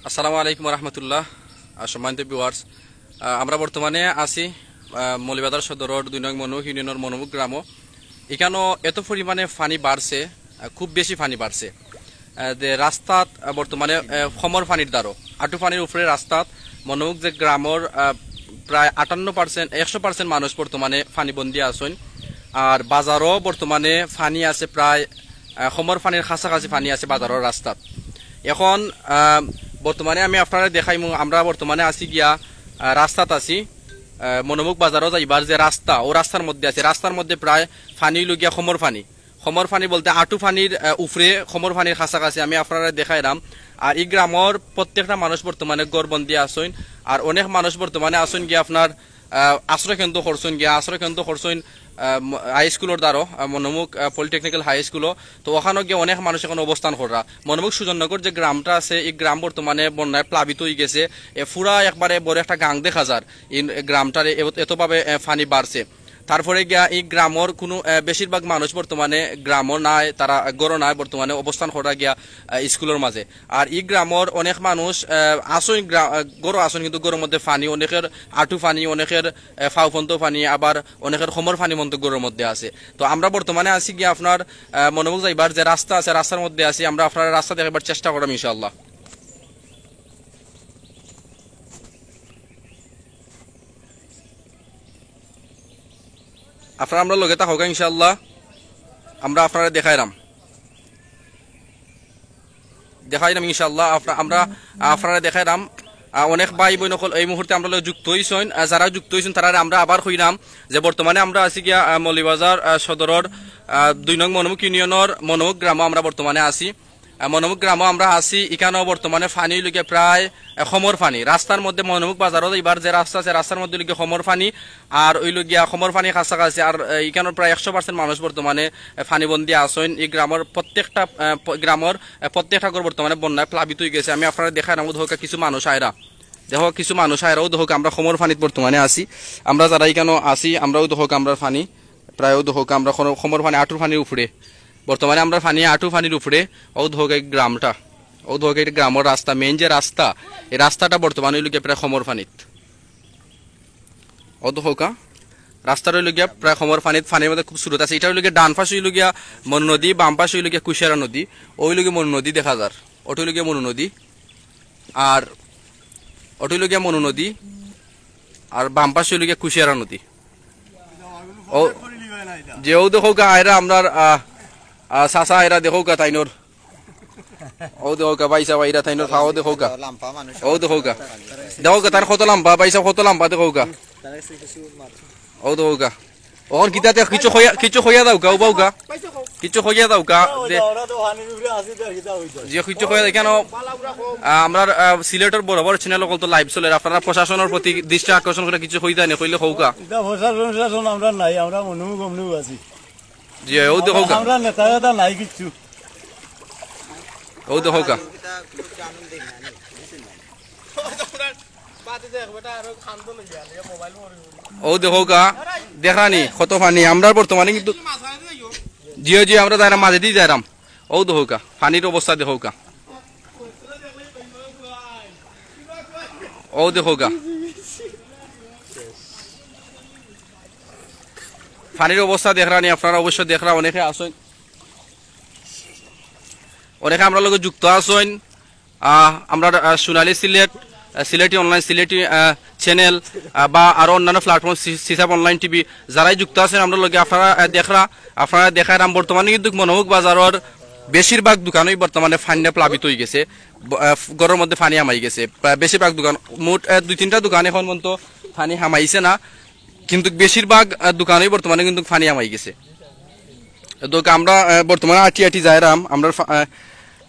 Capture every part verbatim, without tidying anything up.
আসসালামু আলাইকুম রহমতুল্লাহ। আহ, সম্মানিত ভিউয়ার্স, আহ, আমরা বর্তমানে আছি আহ, মৌলভীবাজার সদরর দুই নং মনোমুখ ইউনিয়নর মনোমুখ গ্রামো। এখানো এত পরিমাণে পানি বাড়ছে, আহ, খুব বেশি পানি বাড়ছে, আহ, যে রাস্তাত আহ, বর্তমানে আহ, কমর পানির দ্বারো, আঁটু পানির উপরে রাস্তাত মনোমুখ যে গ্রামর আহ, প্রায় আটান্ন পার্সেন্ট, একশো পার্সেন্ট মানুষ বর্তমানে পানিবন্দী আছইন। আর বাজারও বর্তমানে পানি আছে প্রায় আহ, কমর পানির কাছাকাছি পানি আছে বাজারর রাস্তাত। এখন আহ, বর্তমানে আমি আপনারে দেখাইমু, আমরা বর্তমানে আছি গিয়া আহ, রাস্তাত আছি, আহ, মনোমুখ বাজারও যাইবার যে রাস্তা, ও রাস্তার মধ্যে আছি। রাস্তার মধ্যে প্রায় পানি অইলো গিয়া কমর পানি, কমর পানি বলতে আঁটু পানির আহ, উপরে, কমর পানির কাছাকাছি। আমি আপনারে দেখাইরাম। আর ই গ্রামর প্রত্যেকটা মানুষ বর্তমানে ঘরবন্দি আছইন। আর অনেক মানুষ বর্তমানে আছইন গিয়া আপনার আহ, আশ্রয় কেন্দ্র করছইন গিয়া, আশ্রয় কেন্দ্র করছইন আহ, ম- হাই স্কুলর দ্বারো, আহ, মনোমুখ আহ, পলিটেকনিক্যাল হাই স্কুলও। তো ওখানো গিয়া অনেক মানুষ এখন অবস্থান কররা। মনোমুখ সুজননগর যে গ্রামটা আছে, ই গ্রাম বর্তমানে বন্যায় প্লাবিত অইগেছে। এ, পুরা একবারে বড় একটা গাং দেখা যার ই গ্রামটারে, এ- এতভাবে আহ, পানি বাড়ছে। তারপরে গিয়া ই গ্রামর কুনু আহ, বেশিরভাগ মানুষ বর্তমানে গ্রামও নাই, তারা ঘরো নাই, বর্তমানে অবস্থান কররা গিয়া আহ, স্কুলর মাঝে। আর ই গ্রামর অনেক মানুষ আহ, আছইন, গ্রা- আহ, ঘরো আছইন, কিন্তু ঘরর মধ্যে পানি, অনেকের আঁটু পানি, অনেকের আহ, ফাউ পন্ত পানি, আবার অনেকের কমর পানি মন্ত ঘরর মধ্যে আছে। তো আমরা বর্তমানে আছি গিয়া আপনার আহ, মনোমুখ যাইবার যে রাস্তা আছে, রাস্তার মধ্যে আছি। আমরা আপনারে রাস্তা দেখাইবার চেষ্টা কররাম ইনশাআল্লাহ। আপনারা আমরার লগে থাকউক্কা ইনশাআল্লাহ, আমরা আপনারে দেখাইরাম, দেখাইরাম ইনশাআল্লাহ। আপনা- আমরা আপনারে দেখাইরাম। আহ, অনেক ভাই বইন অকল এই মুহূর্তে আমরার লগে যুক্ত অইছইন। আহ, যারা যুক্ত অইছইন তারারে আমরা আবার কইরাম যে বর্তমানে আমরা আছি গিয়া আহ, মৌলভীবাজার আহ, সদরর আহ, দুই নং মনোমুখ ইউনিয়নর মনোমুখ গ্রামো আমরা বর্তমানে আছি। আহ, মনোমুখ গ্রামো আমরা আছি। ইখানো বর্তমানে পানি অইলো গিয়া প্রায় আহ, কমর পানি। রাস্তার মধ্যে মনোমুখ বাজারও যাইবার যে রাস্তা আছে, রাস্তার মধ্যে অইলো গিয়া কমর পানি। আর অইলো গিয়া কমর পানি কাছাকাছি। আর আহ, ইখানো প্রায় একশো পার্সেন্ট মানুষ বর্তমানে আহ, পানিবন্দী আছইন। ই গ্রামর প্রত্যেকটা আহ, প- গ্রামর আহ, প্রত্যেকটা ঘর বর্তমানে বন্যায় প্লাবিত অইগেছে। আমি আপনারে দেখাইরাম, অউ দেখউক্কা কিছু মানুষ আইরা, দেখউক্কা কিছু মানুষ আইরা, অউ দেখউক্কা আমরা কমর পানিত বর্তমানে আছি। আমরা যারা ইখানো আছি, আমরাও দেখউক্কা আমরার পানি প্রায়, অউ দেখউক্কা আমরা কমর পানি, আঁটুর পানির উপরে। বর্তমানে আমরার পানি আঁটু পানির উপরে। অউ দেখউক্কা এই গ্রামটা, অউ দেখউক্কা এই গ্রামর রাস্তা, মেইন যে রাস্তা, এই রাস্তাটা বর্তমানে অইলো গিয়া প্রায় কমর পানিত। অউ দেখউক্কা রাস্তাটা অইলো গিয়া প্রায় কমর পানিত, পানির মধ্যে খুব স্রোত আছে। ইটা অইলো গিয়া ডান পাশ অইলো গিয়া মনু নদী, বাম পাশ অইলো গিয়া কুশিয়ারা নদী। অউ অইলো গিয়া মনু নদী দেখা যার, অটা অইলো গিয়া মনু নদী। আর অটা অইলো গিয়া মনু নদী, আর বাম পাশ অইলো গিয়া কুশিয়ারা নদী। অউ, যে অউ দেখউক্কা আইরা আমরার আহ, আহ, চাচা আইরা দেখউক্কা তাইনর। অউ দেখউক্কা ভাইসাব আইরা তাইনর ফাও দেখউক্কা। অউ দেখউক্কা, দেখউক্কা তাইন কত লাম্বা, ভাইসাব কত লাম্বা দেখউক্কা। অউ দেখউক্কা। অখন কিতাতে কিছু কইয়া, কিছু কইয়া যাউক্কা, উবাউক্কা। কিছু কইয়া যাউক্কা। যে কিছু কইয়া যাউক্কা, কেনে, আহ, আমরার আহ, সিলেটর বড় বড় চ্যানেল অকল তো লাইভ চলের, আপনারা প্রশাসনর প্রতি দৃষ্টি আকর্ষণ করি কিছু কইতা নি, কইলে কউক্কা। ইটা প্রশাসন শাসন আমরার নাই, আমরা মনু গমনু আছি। জি, অউ দেখউক্কা। আমরার নেতা নেতা নাই কিচ্ছু। অউ দেখউক্কা। অউ দেখউক্কা, দেখরানি কত পানি। আমরার বর্তমানে কিন্তু, জি, জি, আমরা যাইরাম, মাঝেদি যাইরাম। অউ দেখউক্কা, পানির অবস্থা দেখউক্কা। অউ দেখউক্কা। পানির অবস্থা দেখরানি, আপনারা অবশ্য দেখরা, অনেকে আছইন, অনেকে আমরার লগে যুক্ত আছইন। আহ, আমরার, আহ, সোনালী সিলেট, আহ, সিলেটি অনলাইন, সিলেটি, আহ, চ্যানেল, আহ, বা আরো অন্যান্য প্ল্যাটফর্ম, সি-, সিসাব অনলাইন টিভি, যারাই যুক্ত আছইন আমরার লগে, আপনারা, আহ, দেখরা, আপনারারে দেখাইরাম বর্তমানে কিন্তু মনোমুখ বাজারর বেশিরভাগ দোকানই বর্তমানে পানিয়ে প্লাবিত অইগেছে। ব-, আহ, ঘরর মধ্যে পানি হামাই গেছে। প্রায় বেশিরভাগ দোকান, মোট, আহ, দুই তিনটা দোকান এখন পর্যন্ত পানি হামাইছে না, কিন্তু বেশিরভাগ, আহ, দোকানই বর্তমানে কিন্তু পানি হামাই গেছে। তো আমরা, আহ, বর্তমানে আটি আটি যাইরাম, আমরা ফা-, আহ,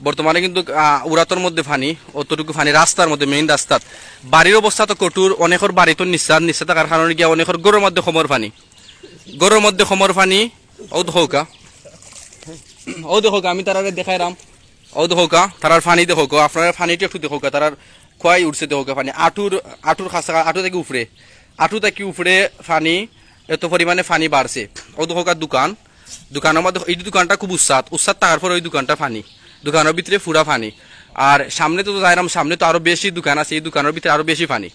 বর্তমানে কিন্তু, আহ, উরাতর মধ্যে পানি, অতটুকু পানি রাস্তার মধ্যে, মেইন রাস্তাত। বাড়ির অবস্থা তো কঠোর, অনেকর বাড়ি তো নিচা, নিচা থাকার কারণে গিয়া অনেকর ঘরর মধ্যে কমর পানি, ঘরর মধ্যে কমর পানি। অউ দেখউক্কা, অউ দেখউক্কা, আমি তারারে দেখাইরাম। অউ দেখউক্কা, তারার পানি দেখউক্কা, আপনারা পানিটা একটু দেখউক্কা, তারার কুয়াই উঠছে দেখউক্কা পানি, আঁটুর, আঁটুর কাছা, আঁটু থাকি উপরে, আঁটু থাকি উপরে পানি, এত পরিমাণে পানি বাড়ছে। অউ দেখউক্কা দোকান, দোকানর মধ্যে, এই দোকানটা খুব উচ্চাত, উচ্চাত থাকার পরে অউ দোকানটা পানি, দোকানর ভিতরে পুরা পানি। আর সামনে তো যাইরাম, সামনে তো আরো বেশি দোকান আছে, এই দোকানর ভিতরে আরো বেশি পানি।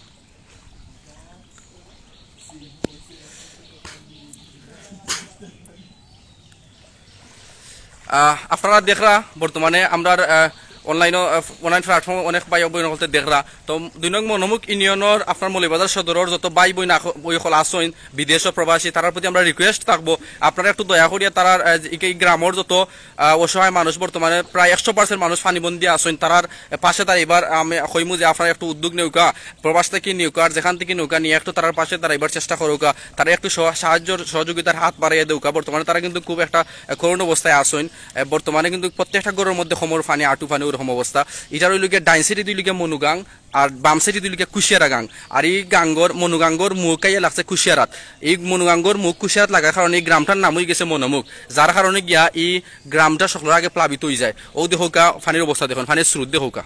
আহ, আপনারা দেখরা বর্তমানে আমরার, আহ, অনলাইনও, আহ, অনলাইন প্ল্যাটফর্মে অনেক ভাই ও বইন হকলতে দেখরা। তো দুই নং মনোমুখ ইউনিয়নর আপনার মৌলভীবাজার সদরর যত ভাই বইন আখ-, বই হকল আছইন, বিদেশ ও প্রবাসী, তারার প্রতি আমরা রিকোয়েস্ট থাকবো, আপনারা একটু দয়া করিয়া তারার, আহ, এই, এই গ্রামর যত, আহ, অসহায় মানুষ, বর্তমানে প্রায় একশো পার্সেন্ট মানুষ পানিবন্দী আছইন, তারার পাশে দাঁড়াইবার আমি কইমু যে আপনারা একটু উদ্যোগ নেউকা, প্রবাস থাকি নেউকা, আর যেখান থাকি নেউকা নিয়া একটু তারার পাশে দাঁড়াইবার চেষ্টা করউকা, তারা একটু সহ-, সাহায্যর সহযোগিতার হাত বাড়াইয়া দেউকা। বর্তমানে তারা কিন্তু খুব একটা, আহ, করুণ অবস্থায় আছইন। আহ, বর্তমানে কিন্তু প্রত্যেকটা ঘরর মধ্যে কমর পানি, আটু পানি, ওরকম অবস্থা। ইটার অইল গিয়া ডাইন সাইডে দিল গিয়া মনুগাং, আর বাম সাইডে দিল গিয়া কুশিয়ারা গাং। আর এই গাঙ্গর, মনুগাঙ্গর মুখ আইয়া লাগছে কুশিয়ারাত। এই মনুগাঙ্গর মুখ কুশিয়ারাত লাগার কারণে এই গ্রামটার নাম অই গেছে মনোমুখ, যার কারণে গিয়া এই গ্রামটা সকলর আগে প্লাবিত অই যায়। ও দেখউকা পানির অবস্থা দেখইন, পানির স্রোত দেখউকা।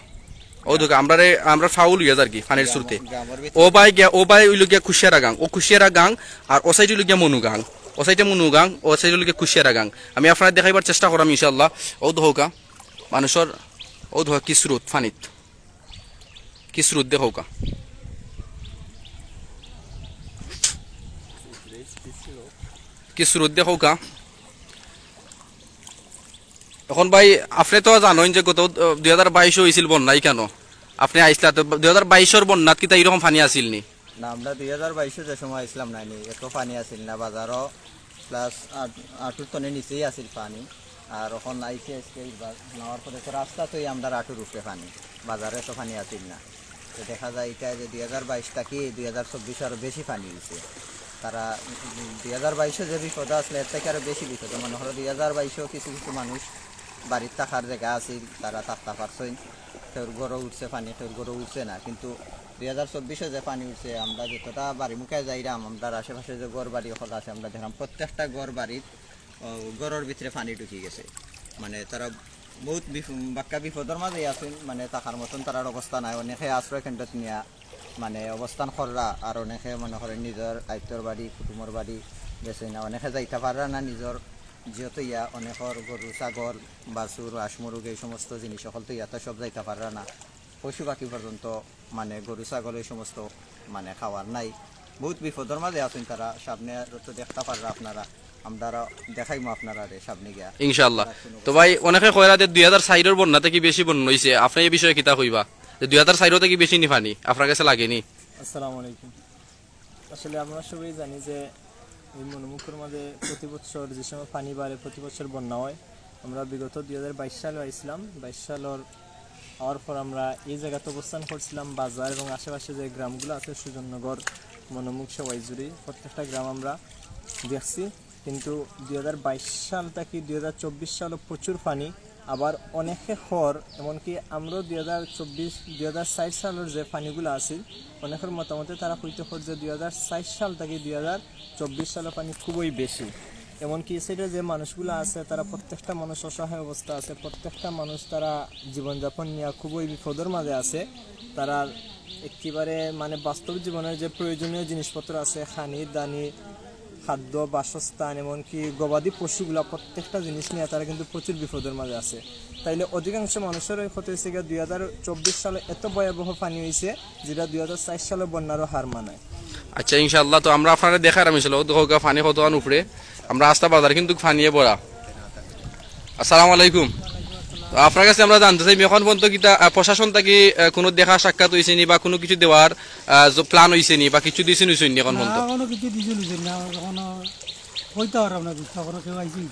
ও দেখউকা, আমরারে, আমরা ফাউল অইয়া যার কি পানির স্রোতে। ও ভাই গিয়া, ও ভাই অইল গিয়া কুশিয়ারা গাং, ও কুশিয়ারা গাং, আর ও সাইড অইল গিয়া মনুগাং, ও সাইডে মনুগাং, ও সাইড অইল গিয়া কুশিয়ারা গাং। আমি আপনারে দেখাইবার চেষ্টা করাম ইনশাআল্লাহ। ও দেখউকা, মানুষর, ও দেখউকা কি স্রোত পানিত, কি স্রোত দেখউকা, কি স্রোত দেখউকা। এখন ভাই, আপনে তো জানইন যে গত, আহ, দুই হাজার বাইশও অইছিল বন্যা, ইখানো আপনে আইছলা, তো দুই হাজার বাইশর বন্যাত কিতা ইরকম পানি আছিল নি? না, আমরা দুই হাজার বাইশও যে সময় আইছলাম না নি, এত পানি আছিল না, বাজারও প্লাস আটুর তনে নিচেই আছিল পানি। আর অখন আইছে আজকে এইবার, নেওয়ার পরে তো রাস্তা তো এই আমরার আটুর উপরে পানি, বাজারে তো পানি আছিল না। তো দেখা যায় ইটা যে দুই হাজার বাইশ থাকি দুই হাজার চব্বিশ আরো বেশি পানি অইছে। তারা, উম, দুই হাজার বাইশও যে বিপদ আছিল, এর থাকি আরো বেশি বিপদ। মনে করো দুই হাজার বাইশও কিছু কিছু মানুষ বাড়িত থাকার জাগা আছিল, তারা থাকতা পারছইন, কেউর ঘরও উঠছে পানি, কেউর ঘরও উঠছে না। কিন্তু দুই হাজার চব্বিশও যে পানি উঠছে, আমরা যতটা বাড়ি মুখায় যাইরাম, আমরার আশেপাশে যে ঘর বাড়ি অকল আছে, আমরা দেখলাম প্রত্যেকটা ঘর বাড়িত, ও, ঘরর ভিতরে পানি ঢুকি গেছে। মানে তারা বহুত বিপ-, বাক্কা বিপদর মাঝে আছইন, মানে থাকার মতন তারার অবস্থা নাই। অনেকে আশ্রয় কেন্দ্রত নিয়া মানে অবস্থান কররা, আর অনেকে মনে করে নিজর আইতর বাড়ি, কুটুমর বাড়ি গেছে না, অনেকে যাইতা পাররা না নিজর জিয়ত ইয়া, অনেকর গরু, ছাগল, বাছুর, হাঁস, মুরগ এই সমস্ত জিনিস অকল তো ইয়াতে সব যাইতা পাররা না। পশু পাখি পর্যন্ত মানে গরু, ছাগল এই সমস্ত মানে খাওয়ার নাই। বহুত বিপদর মাঝে আছইন তারা, সামনে তো দেখতা পাররা আপনারা, আমরা দেখাইমু আপনারারে সামনে গিয়া। ইনশাআল্লাহ। তারা কোনো তো ভাই, অনেকে কইরা যে দুই হাজার চাইরর বন্যা থাকি বেশি বন্যা অইছে, আপনে এই বিষয়ে কিতা কইবা? যে দুই হাজার চাইরও থাকি বেশি নি পানি আপনার গেছে লাগে নি? আসসালামু আলাইকুম। আসলে আমরা সবাই জানি যে এই মনোমুখর মাঝে প্রতি বছর যে সময় পানি বাড়ে, প্রতি বছর বন্যা হয়। আমরা বিগত দুই হাজার বাইশ সালে আইছিলাম, বাইশ সালর আওয়ার পর আমরা এই জাগাত অবস্থান করছিলাম। বাজার এবং আশেপাশে যে গ্রামগুলো আছে, সুজননগর, মনোমুখ, সেওয়াইজুড়ি, প্রত্যেকটা গ্রাম আমরা দেখছি। কিন্তু দুই হাজার বাইশ সাল থাকি দুই হাজার চব্বিশ সালও প্রচুর পানি। আবার অনেকে কর, এমনকি আমরাও দুই হাজার চব্বিশ, দুই হাজার চাইর সালর যে পানিগুলো আছিল, অনেকের মতামতে তারা কইতে কর যে দুই হাজার চাইর সাল থাকি দুই হাজার চব্বিশ সালর পানি খুবই বেশি। এমনকি এই সাইডে যে মানুষগুলো আছে, তারা প্রত্যেকটা মানুষ অসহায় অবস্থা আছে, প্রত্যেকটা মানুষ তারা জীবনযাপন নিয়ে খুবই বিপদর মাঝে আছে। তারা একেবারে মানে বাস্তব জীবনের যে প্রয়োজনীয় জিনিসপত্র আছে, খানি, দানি, খাদ্য, বাসস্থান, এমনকি গবাদি পশুগুলা, প্রত্যেকটা জিনিস নিয়ে তারা কিন্তু প্রচুর বিপদর মাঝে আছে। তাইলে অধিকাংশ মানুষের ওই ক্ষতি হয়েছে গিয়া দুই হাজার চব্বিশ সালে এত ভয়াবহ পানি হয়েছে, যেটা দুই হাজার চাইর সালে বন্যারও হার মানায়। আচ্ছা, ইনশাআল্লাহ, তো আমরা আপনারে দেখাইরাম ইনশাআল্লাহ। ও দেখউকা পানি কতখান উপরে, আমরা আস্তা বাজার কিন্তু পানিয়ে ভরা। আসসালামু আলাইকুম। তো আপনার কাছে আমরা জানতে চাই, এখন পর্যন্ত কিতা, আহ, প্রশাসন থাকি, আহ, কোনো দেখা সাক্ষাৎ হইছে নি বা কোনো কিছু দেওয়ার, আহ, জ-, প্ল্যান হইছে নি বা কিছু দিছে নি, হইছে নি এখন না, পর্যন্ত? এখনো কিছু দিছে নি, না, এখনো কইতে পারলাম না, বুঝতে পারো, কেউ আইছে নি।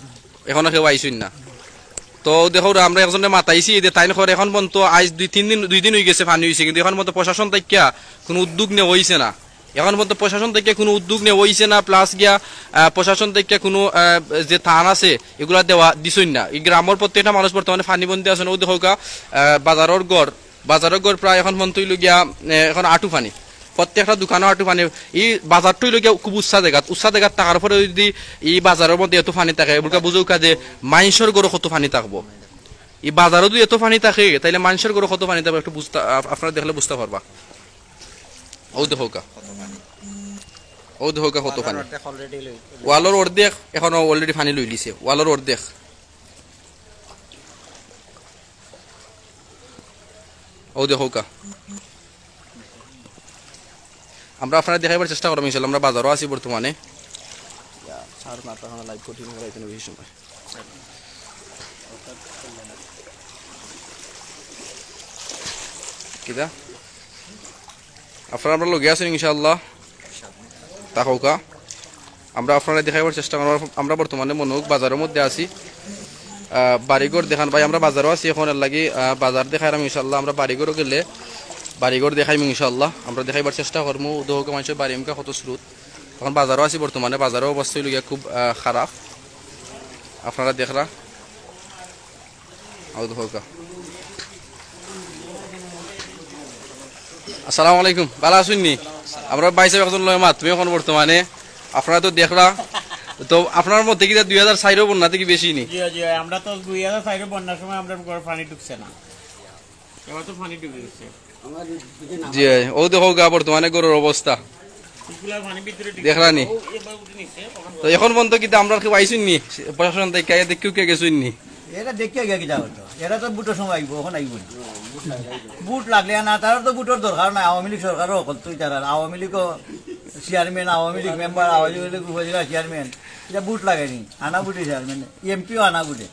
এখনো কেউ আইছইন না। তো দেখো, আমরা একজনরে মাতাইছি, যে তাইন কর এখন পর্যন্ত আইজ দুই তিন দিন, দুই দিন হই গেছে পানি হইছে, কিন্তু এখন পর্যন্ত প্রশাসন থাকিয়া কোনো উদ্যোগ নেওয়া হইছে না। এখন পর্যন্ত প্রশাসন থাকিয়া কোনো উদ্যোগ নেওয়া হইছে না, প্লাস গিয়া, আহ, প্রশাসন থাকিয়া কোনো, আহ, যে ত্রাণ আছে, এগুলা দেওয়া দিছইন না। এই গ্রামর প্রত্যেকটা মানুষ বর্তমানে পানিবন্দী আছইন। ও দেখউকা, আহ, বাজারর ঘর, বাজারর ঘর প্রায় এখন পর্যন্ত হইল গিয়া, আহ, এখন আটু পানি, প্রত্যেকটা দোকানও আটু পানি। এই বাজারটা হইল গিয়া খুব উচ্চা জাগাত, উচ্চা জাগাত থাকার পরে যদি এই বাজারর মধ্যে এত পানি থাকে, এগুলা বুঝউকা যে মাইনষর ঘরো কত পানি থাকবো। এই বাজারো যদি এত পানি থাকে, তাইলে মাইনষর ঘরো কত পানি থাকবো, একটু বুঝতা-, আপ-, আপনারা দেখলে বুঝতা পারবা। ও দেখউকা, ও দেখউকা কত পানি। ওয়ালর অর্ধেক এখনো already পানি লইলিছে, ওয়ালর অর্ধেক। অউ দেখউক্কা, আমরা আপনারারে দেখাইবার চেষ্টা করমু ইনশাআল্লাহ। আমরা বাজারো আছি বর্তমানে। ইয়া, স্যার, মাথা খানা live কঠিন হয়ে যাইতো না বেশি সময়। কিতা? আপনারা আমরার লগে আছইন ইনশাআল্লাহ। থাকউক্কা। আমরা আপনারারে দেখাইবার চেষ্টা করমু। আমরা বর্তমানে মনোহক বাজারর মধ্যে আছি। আহ, বাড়িঘর দেখান ভাই, আমরা বাজারো আছি অখন, এরলাগি, আহ, বাজার দেখাইরাম ইনশাআল্লাহ। আমরা বাড়িঘরো গেলে বাড়িঘর দেখাইমু ইনশাআল্লাহ। আমরা দেখাইবার চেষ্টা করমু। অউ দেখউক্কা মানষর বাড়ি মুখা কত স্রোত। অখন বাজারো আছি বর্তমানে, বাজারর অবস্থা অইলো গিয়া খুব, আহ, খারাপ। আপনারা দেখরা। অউ দেখউক্কা। আসসালামু আলাইকুম, ভালা আছইন নি? আমরার ভাইসাব একজন লগে মাত, তুমি অখন বর্তমানে, আপনারা তো দেখরা, তো আপনারার মতে কিতা দুই হাজার চাইরর বন্যা থাকি বেশি নি? জি, জি, আমরা তো দুই হাজার চাইরর বন্যার সময় আমরার ঘরো পানি ঢুকছে না, এবার তো পানি ঢুকে গেছে। জি, অউ দেখউক্কা বর্তমানে ঘরর অবস্থা। দেখরা নি? তো অখন পর্যন্ত কিতা আমরার কেউ আইছইন নি? প্রশাসন থাকি আইয়া দেখিয়া গেছইন নি? এরা দেখিয়া গিয়া কিতা করতো? এরা তো ভোটর সময় আইবো, অখন আইবো না। ভোট লাগলে না, তারার তো ভোটর দরকার নাই। আওয়ামী লীগ সরকারও অকল তুই তারার, আওয়ামী লীগও চেয়ারম্যান, আওয়ামী লীগ মেম্বার, আওয়ামী লীগ উপজেলা চেয়ারম্যান, ইটা ভোট লাগেনি, আনা ভোটে চেয়ারম্যান, এমপিও আনা ভোটে।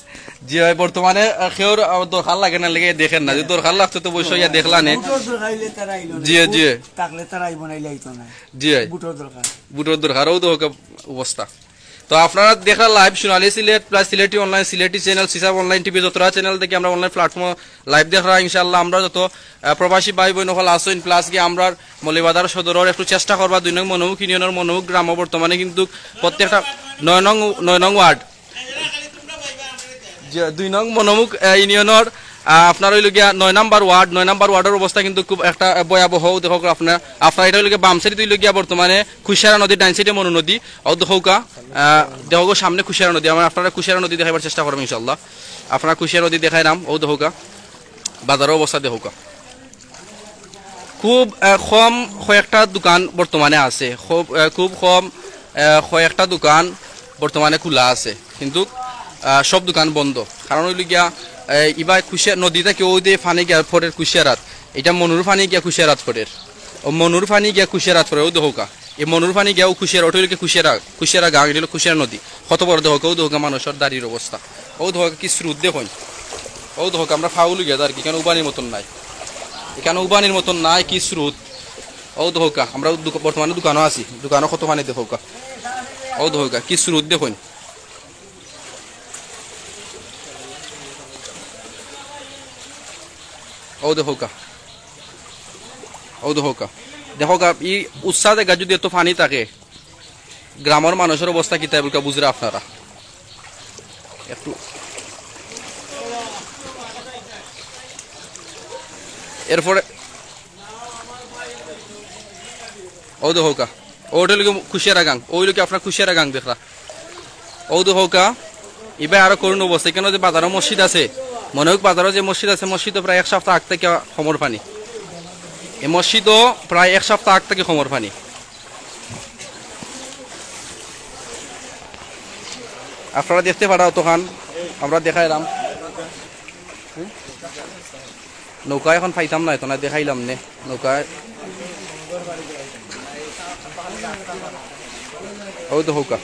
জি ভাই, বর্তমানে, আহ, কেউর, আহ, দরকার লাগে না, লেগে দেখেন না। যদি দরকার লাগতো তো অবশ্যই ইয়া দেখলা নে। ভোটর দরকার অইলে তারা আইলো না। জি, জি। ভোট থাকলে তারা আইবো না, আইলে আইতো না। জি ভাই। ভোটর দরকার। ভোটর দরকার, অউ দেখউক্কা অবস্থা। তো আপনারা দেখরা live সোনালী সিলেট plus সিলেটি online, সিলেটি channel, সিসাব online TV, যতটা channel থাকি আমরা online platform live দেখরা। ইনশাআল্লাহ আমরা যত, আহ, প্রবাসী ভাই বইন অকল আছইন, plus গিয়া আমরার মৌলভীবাজার সদরর একটু চেষ্টা করবা দুই নং মনোমুখ ইউনিয়নর মনোমুখ গ্রামো বর্তমানে কিন্তু প্রত্যেকটা নয় নং, নয় নং ওয়ার্ড, জি, দুই নং মনোমুখ, আহ, ইউনিয়নর, আহ, আপনার অইলো গিয়া নয় নাম্বার ওয়ার্ড, নয় নাম্বার ওয়ার্ডর অবস্থা কিন্তু খুব একটা, আহ, ভয়াবহ। দেখউক্কা আপনার, আপনার ইটা অইলো গিয়া বাম সাইডে অইলো গিয়া বর্তমানে কুশিয়ারা নদী, ডাইন সাইডে মনু নদী। অউ দেখউক্কা, আহ, দেখউক্কা সামনে কুশিয়ারা নদী। আমরা আপনারারে কুশিয়ারা নদী দেখাইবার চেষ্টা করমু ইনশাআল্লাহ। আপনারারে কুশিয়ারা নদী দেখাইরাম, অউ দেখউক্কা। বাজারর অবস্থা দেখউক্কা। খুব, আহ, কম কয়েকটা দোকান বর্তমানে আছে, খুব, আহ, খুব কম, আহ, কয়েকটা দোকান বর্তমানে খোলা আছে, কিন্তু, আহ, সব দোকান বন্ধ। কারণ অইলো গিয়া, আহ, ইবা কুশিয়ারা নদী থাকি অউ যে পানি গিয়া পড়ের কুশিয়ারাত, ইটা মনুর পানি গিয়া কুশিয়ারাত পড়ের, অউ মনুর পানি গিয়া কুশিয়ারাত পড়ের, অউ দেখউক্কা। এই মনুর পানি গিয়া অউ কুশিয়ারা, ওটা অইলো কি কুশিয়ারা, কুশিয়ারা গাং, ইটা অইলো কুশিয়ারা নদী। কত বড় দেখউক্কা, অউ দেখউক্কা মানষর দাড়ির অবস্থা। অউ দেখউক্কা কি স্রোত দেখইন। অউ দেখউক্কা আমরা ফাউল অইয়া যার কি, ইখান উবানির মতন নাই। ইখান উবানির মতন নাই, কি স্রোত। অউ দেখউক্কা আমরা দোকা-, বর্তমানে দোকানো আছি, দোকানো কত পানি দেখউক্কা। অউ দেখউক্কা কি স্রোত দেখইন। অউ দেখউক্কা। অউ দেখউক্কা। দেখউক্কা, ই উচ্চা জাগাত যদি এত পানি থাকে, গ্রামর মানষর অবস্থা কিতা অইবো বুঝরা আপনারা। একটু এরপরে অউ দেখউক্কা, অউ অইলো কি কুশিয়ারা গাং, অউ অইলো কি আপনার কুশিয়ারা গাং দেখরা। অউ দেখউক্কা, ইবায় আরো করুণ অবস্থা। ইখানো যে বাজারো মসজিদ আছে, মনোহক বাজারো যে মসজিদ আছে, মসজিদো প্রায় এক সপ্তাহ আগ থাকি কমর পানি। এই মসজিদো প্রায় এক সপ্তাহ আগ থাকি কমর পানি। আপনারা দেখতে পারা অতখান আমরা দেখাইলাম। নৌকা এখন পাইতাম না, এত না দেখাইলাম নে নৌকা। অউ দেখউক্কা।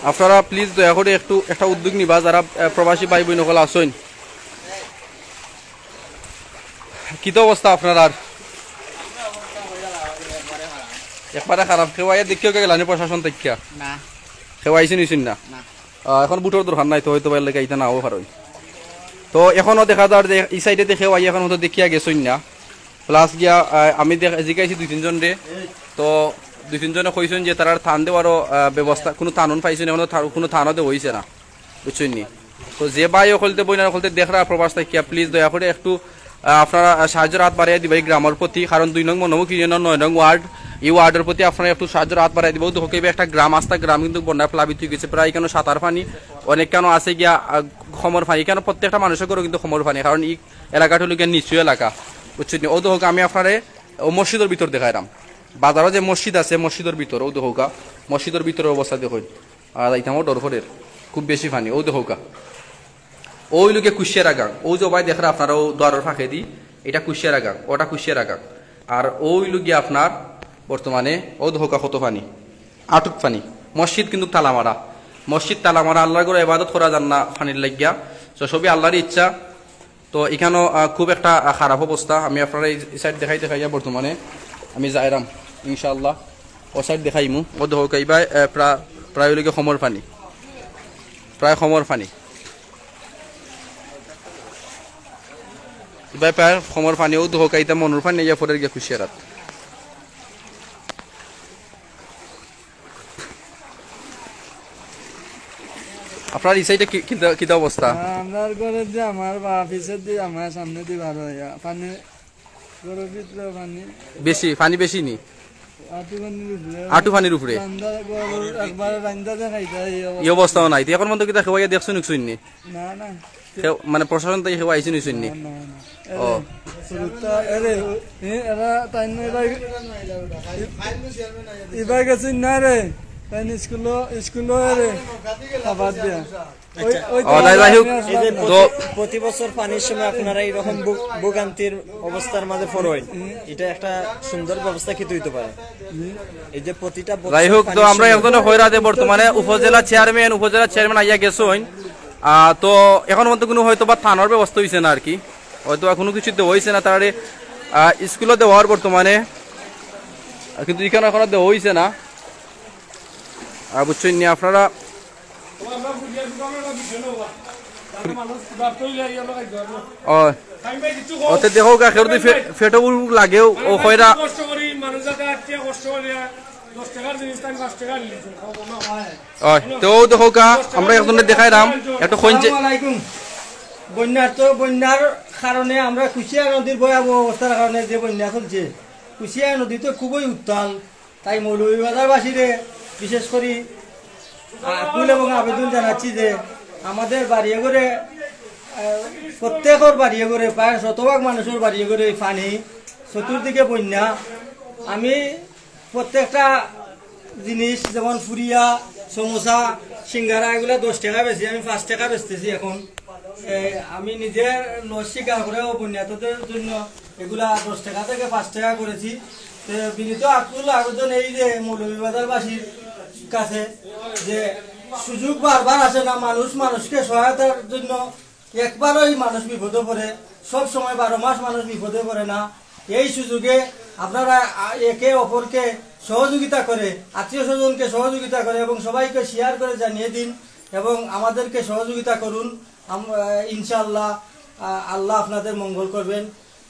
আপনারা please দয়া করি একটু একটা উদ্যোগ নিবা, যারা, আহ, প্রবাসী ভাই বইন অকল আছইন। কিতা অবস্থা আপনারার? একবারে খারাপ। কেউ আইয়া দেখিয়া গেলা নি প্রশাসন থাকিয়া? না। কেউ আইছইন অইছইন না? না। আহ, এখন ভোটর দরকার নাই, তো হয়তো বা এর লাগি আইতা নাও পারইন। তো এখনো দেখা যার যে ই সাইডে দেখে আই, এখন হয়তো দেখিয়া গেছইন না। Plus গিয়া, আহ, আমি দেখ-, জিকাইছি দুই তিনজনরে, তো দুই তিনজনে কইছইন যে তারার থান দেওয়ারও, আহ, ব্যবস্থা, কুনু থানও পাইছইন, এখনো থা-, কুনু থানও দেওয়া অইছে না, বুঝছইন নি? তো যে ভাই অকলতে, বইন অকলতে দেখরা প্রবাস থাকিয়া, please দয়া করি একটু আহ, আপনারা, আহ, সাহায্যর হাত বাড়াইয়া দিবা এই গ্রামর প্রতি, কারণ দুই নং মনোমুখ ইউনিয়নর নয় নং ওয়ার্ড, ই ওয়ার্ডর প্রতি আপনারা একটু সাহায্যর হাত বাড়াইয়া দিবা। অউ দেখউক্কা, একটা গ্রাম, আস্তা গ্রাম কিন্তু বন্যায় প্লাবিত অই গেছে, প্রায় ইখানো সাতার পানি, অনেকখানো আছে গিয়া, আহ, কমর পানি। ইখানো প্রত্যেকটা মানষর ঘরো কিন্তু কমর পানি, কারণ ই এলাকাটা অইলো গিয়া নিচু এলাকা, বুঝছইন নি? অউ দেখউক্কা, আমি আপনারে অউ মসজিদর ভিতর দেখাইরাম, বাজারো যে মসজিদ আছে মসজিদর ভিতর, অউ দেখউক্কা, মসজিদর ভিতরর অবস্থা দেখইন। আর যাইতামও ডর করের, খুব বেশি পানি। অউ দেখউক্কা, অউ অইলো গিয়া কুশিয়ারা গাং, অউ যে অবায় দেখরা আপনারা অউ দুয়ারর ফাঁকেদি, ইটা কুশিয়ারা গাং, অটা কুশিয়ারা গাং। আর অউ অইলো গিয়া আপনার বর্তমানে অউ দেখউক্কা কত পানি, আটুক পানি। মসজিদ কিন্তু তালা মারা, মসজিদ তালা মারা, আল্লার ঘরো ইবাদত করা যার না পানির লাগিয়া। তো সবই আল্লার ইচ্ছা। তো ইখানো, আহ, খুব একটা, আহ, খারাপ অবস্থা। আমি আপনারারে ই, ই side দেখাই দেখাইয়া বর্তমানে আমি যাইরাম ইনশাআল্লাহ। অউ side দেখাইমু। অউ দেখউক্কা ইবায়, আহ, প্রা-, প্রায় অইলো গিয়া কমর পানি, প্রায় কমর পানি, ইবায় প্রায় কমর পানি। অউ দেখউক্কা ইতা মনর পানি আইয়া পড়ের গিয়া কুশিয়ারাত। আপনার ই side-এ কি, কিতা, কিতা অবস্থা? আমরার ঘরর যে আমার বা পিছেদি আমার সামনেদি বার অইয়া পানি, ঘরর ভিতরে পানি। বেশি, পানি বেশি নি? আটু পানির উপরে। আটু পানির উপরে? রান্দা ঘর একবারে রান্দা দেখাই যায় এই অবস্থা। ই অবস্থাও নাই। তে এখন পর্যন্ত কিতা কেউ আইয়া দেখছইন নি? না, না। কেউ, মানে, প্রশাসন থাকি কেউ আইছইন নি? না, না, না। ও। এরে, হুরুতা, এরে, এ, এরা তাইন এরা, ইবায় গেছইন না রে। তাইন স্কুলো, স্কুলো এরে, খাবার দিয়া। ওই, ওই ও, তাই যাই হোক, আমি আসলাম এই যে না। তো প্রতি, প্রতি বছর পানির সময় আপনারা এইরকম ভোগ-, ভোগান্তির অবস্থার মাঝে পড়ইন, এটা একটা সুন্দর ব্যবস্থা কিন্তু হইতে পারে। এই যে প্রতিটা বছর যাই হোক, তো পানির আমরা সময় একজনে কইরা দে বর্তমানে উপজেলা চেয়ারম্যান, উপজেলা চেয়ারম্যান আইয়া গেছইন। আহ, তো এখন পর্যন্ত কোনো হয়তো বা থানার ব্যবস্থা হইছে না আর কি, হয়তো বা কোনো কিছু দেওয়া হইছে না তারে, আহ, স্কুলো দেওয়া হয় বর্তমানে, আহ, কিন্তু এখানে এখনো দেওয়া হইছে না। আর বুঝছইন নি আপনারা? ও, ওতে দেখউক্কা, কেউর যদি ফে-, পেটো ভুক লাগেও, ও কইরা। কষ্ট করি, মানুষ যাতে আটকে কষ্ট করি, দশ টাকার জিনিস তাই পাঁচ টাকা নিয়ে অয়, তেউ দেখউক্কা, আমরা একজনরে দেখাইরাম, একটু কইন যে আসসালামু আলাইকুম। বন্যার তো, বন্যার কারণে আমরা কুশিয়ারা নদীর ভয়াবহ অবস্থার কারণে যে বন্যা চলছে, কুশিয়ারা নদী তো খুবই উত্তাল। তাই মৌলভীবাজারবাসীরে বিশেষ করি আকুল এবং আবেদন জানাচ্ছি যে আমাদের বাড়িয়ে ঘরে, আহ, প্রত্যেকর বাড়িয়ে ঘরে, প্রায় শতভাগ মানুষের বাড়িয়ে ঘরে এই পানি, চতুর্দিকে বন্যা। আমি প্রত্যেকটা জিনিস যেমন ফুরিয়া, সমোসা, সিঙ্গারা এগুলা দশ টাকা বেচি, আমি পাঁচ টাকা বেচতেছি এখন। এ, আমি নিজে লস স্বীকার করেও বন্যাতদের জন্য এগুলা দশ টাকা থেকে পাঁচ টাকা করেছি। তো বিনীত আকুল আবেদন এই যে মৌলভীবাজারবাসীর কাছে যে সুযোগ বারবার আসে না, মানুষ মানুষকে সহায়তার জন্য একবারই মানুষ বিপদে পড়ে, সব সময় বারো মাস মানুষ বিপদে পড়ে না। এই সুযোগে আপনারা, আ, একে অপরকে সহযোগিতা করে, আত্মীয় স্বজনকে সহযোগিতা করে এবং সবাইকে শেয়ার করে জানিয়ে দিন এবং আমাদেরকে সহযোগিতা করুন। আম-, আ, ইনশাআল্লাহ, আ, আল্লাহ আপনাদের মঙ্গল করবেন।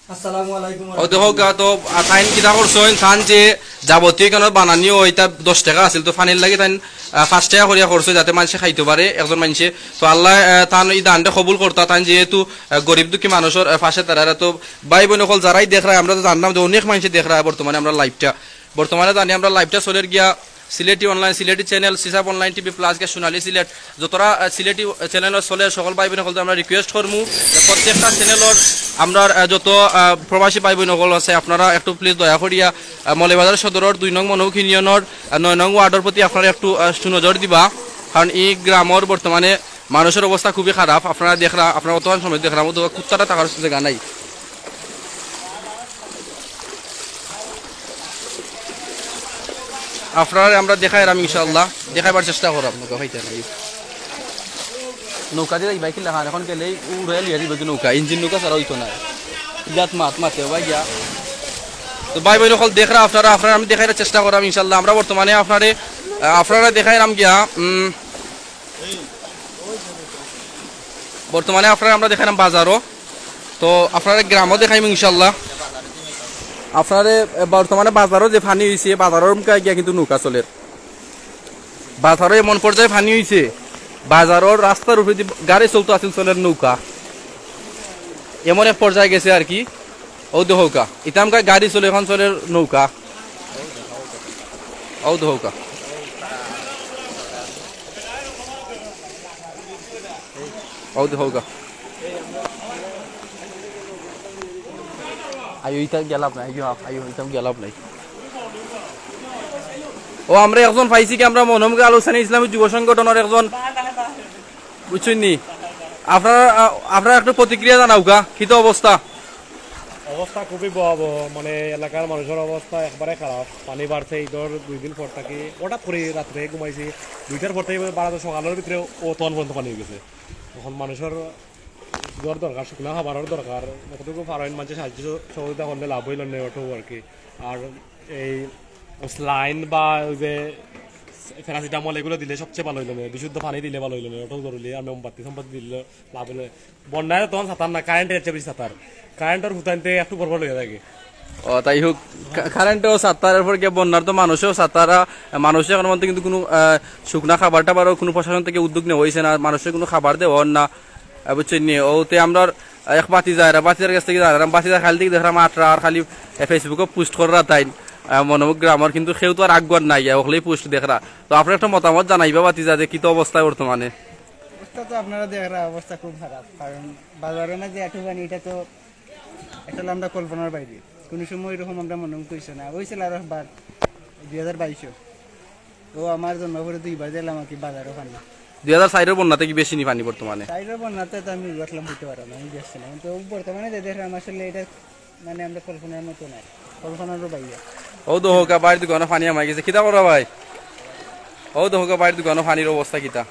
আসসালামু আলাইকুম ওয়া ও দেখউক্কা, তো, আ, তাইন কিতা করছইন, তান যে যাবতীয় কেন বানানি অয়, ইতা দশ টাকা আছিল, তো পানির লাগি তাইন, আ, পাঁচ টাকা করিয়া করছইন, যাতে মানষে খাইতো পারে, একজন মানষে। তো আল্লায়, আ, তান ই দানটা কবুল করতা, তান যেহেতু, আ, গরিব দুঃখী মানুষর, আ, পাশে তারা। তো ভাই বইন অকল যারাই দেখরা, আমরা তো জানলাম যে অনেক মানষে দেখরা বর্তমানে আমরার live-টা। বর্তমানে জানি আমরার live-টা চলের গিয়া সিলেটি online, সিলেটি channel, সিসাব online TV plus গিয়া সোনালী সিলেট। যতরা, আহ, সিলেটি channel চলে সকল ভাই বইন অকলরে আমরা request করমু যে প্রত্যেকটা channel-র আমরার, আহ, যত, আহ, প্রবাসী ভাই বইন অকল আছে আপনারা একটু please দয়া করিয়া, আহ, মৌলভীবাজার সদরর দুই নং মনোহরখীন ইউনিয়নর, আহ, নয় নং ওয়ার্ডর প্রতি আপনারা একটু, আহ, সুনজর দিবা, কারণ ই গ্রামর বর্তমানে মানুষর অবস্থা খুবই খারাপ। আপনারা দেখরা, আপনারা অতখান সময় দেখরা, অত কুত্তাটা থাকার জাগা নাই। আপনারারে আমরা দেখাইরাম ইনশাআল্লাহ, দেখাইবার চেষ্টা কররাম। নৌকা পাইতা নাই, নৌকা দিয়া যাইবা কিলা খান, এখন গেলেই উড়াইয়া লইয়া যাইবা কি নৌকা, engine নৌকা ছাড়া অইতো না। ইয়াত মাত মাতে ভাই গিয়া। তো ভাই বইন অকল দেখরা আপনারা, আপনারারে আমি দেখাইবার চেষ্টা কররাম ইনশাআল্লাহ। আমরা বর্তমানে আপনারারে, আহ, আপনারারে দেখাইরাম গিয়া, উম, বর্তমানে আপনারারে আমরা দেখাইরাম বাজারও, তো আপনারারে গ্রামও দেখাইমু ইনশাআল্লাহ। আপনারারে, এ, বর্তমানে বাজারও যে পানি অইছে, বাজারর মুখে গিয়া কিন্তু নৌকা চলের। বাজারও এমন পর্যায়ে পানি অইছে, বাজারর রাস্তার উপরেদি গাড়ি চলতো আছিল, চলের নৌকা। এমন এক পর্যায়ে গেছে আর কি। অউ দেখউক্কা, ইতা আমগা গাড়ি চলে, এখন চলের নৌকা। অউ দেখউক্কা। অউ দেখউক্কা। আইও, ইতা গেলাপ নাই, আইও, আইও, ইতা গেলাপ নাই। ও, আমরা একজন পাইছি কি, আমরা মনমগা আল হোসেন ইসলামী যুব সংগঠনর একজন, বুঝছইন নি? আপনারা, আহ, আপনারা একটু প্রতিক্রিয়া জানাউক্কা, কিতা অবস্থা? অবস্থা খুবই ভয়াবহ, মানে এলাকার মানুষের অবস্থা একবারে খারাপ। পানি বাড়ছে, ঈদর দুই দিন পর থাকি হঠাৎ করি রাত্রে ঘুমাইছি, দুইটার পর থাকি বারোটা সকালের ভিতরে ও তখন পর্যন্ত পানি অই গেছে। এখন মানুষের ঘর দরকার, শুকনা খাবারর দরকার, যতটুকু পারইন মানুষে সাহায্য সহযোগিতা করলে লাভ অইলো নে, ওটাও আর কি। আর এই স্যালাইন বা ওই যে প্যারাসিটামল এগুলো দিলে সবচেয়ে ভালো অইলো নে, বিশুদ্ধ পানি দিলে ভালো অইলো নে, ওটাও জরুরি। আর মোমবাতি সোমবাতি দিলে লাভ অইলো নে। বন্যায় তখন সাঁতার না, কারেন্টের চেয়ে বেশি সাঁতার, কারেন্টের হুতাইনতে একটু পর পর লইয়া থাকে। ও, তাই হোক, কা-, কারেন্টেও সাঁতার, এরপর গিয়া বন্যার তো মানুষেও সাঁতারা, মানুষে এখন মধ্যে কিন্তু কোনো, আহ, শুকনা খাবার টাবারও কোনো প্রশাসন থেকে উদ্যোগ নেওয়া অইছে না, মানুষের কোনো খাবার দেওয়া অর না, আহ, বুঝছেন নি? ও, তে আমরা এক বাতি যায়, বাতিজার কাছ থেকে যায়, বাতিজার খালি থেকে দেখলাম আটরা আর খালি, আহ, Facebook-ও পোস্ট কররা তাইন, আহ, মনোমুখ গ্রামর, কিন্তু কেউ তো আর আগুয়ার নাই, আহ, ওখানেই পোস্ট দেখরা। তো আপনার একটা মতামত জানাইবা বাতিজা যে কিতা অবস্থায় বর্তমানে? অবস্থা তো আপনারা দেখরা, অবস্থা খুব খারাপ, কারণ বাজারের মাঝে এত পানি, এটা তো আসলে আমরা কল্পনার বাইরে। কোনো সময় এরকম আমরা মনে করছি না। অইছিল আরো একবার দুই হাজার বাইশও, ও আমার জন্ম পরে দুইবার দিলাম আর কি বাজারও পানি। দুই হাজার চাইরর বন্যাতে কি বেশি নি পানি বর্তমানে? চাইরর বন্যাতে তো আমি উঠলাম, হইতে পারলাম, আমি দেখছি না, কিন্তু বর্তমানে যে দেখলাম আসলে এটা মানে আমরা কল্পনার মতো নাই, কল্পনারও বাইরে। ও তো হোকা, বাইর দোকানো পানি হামাই গেছে, কিতা করবা ভাই? ও তো হোকা, বাইর দোকানো পানির অবস্থা কিতা?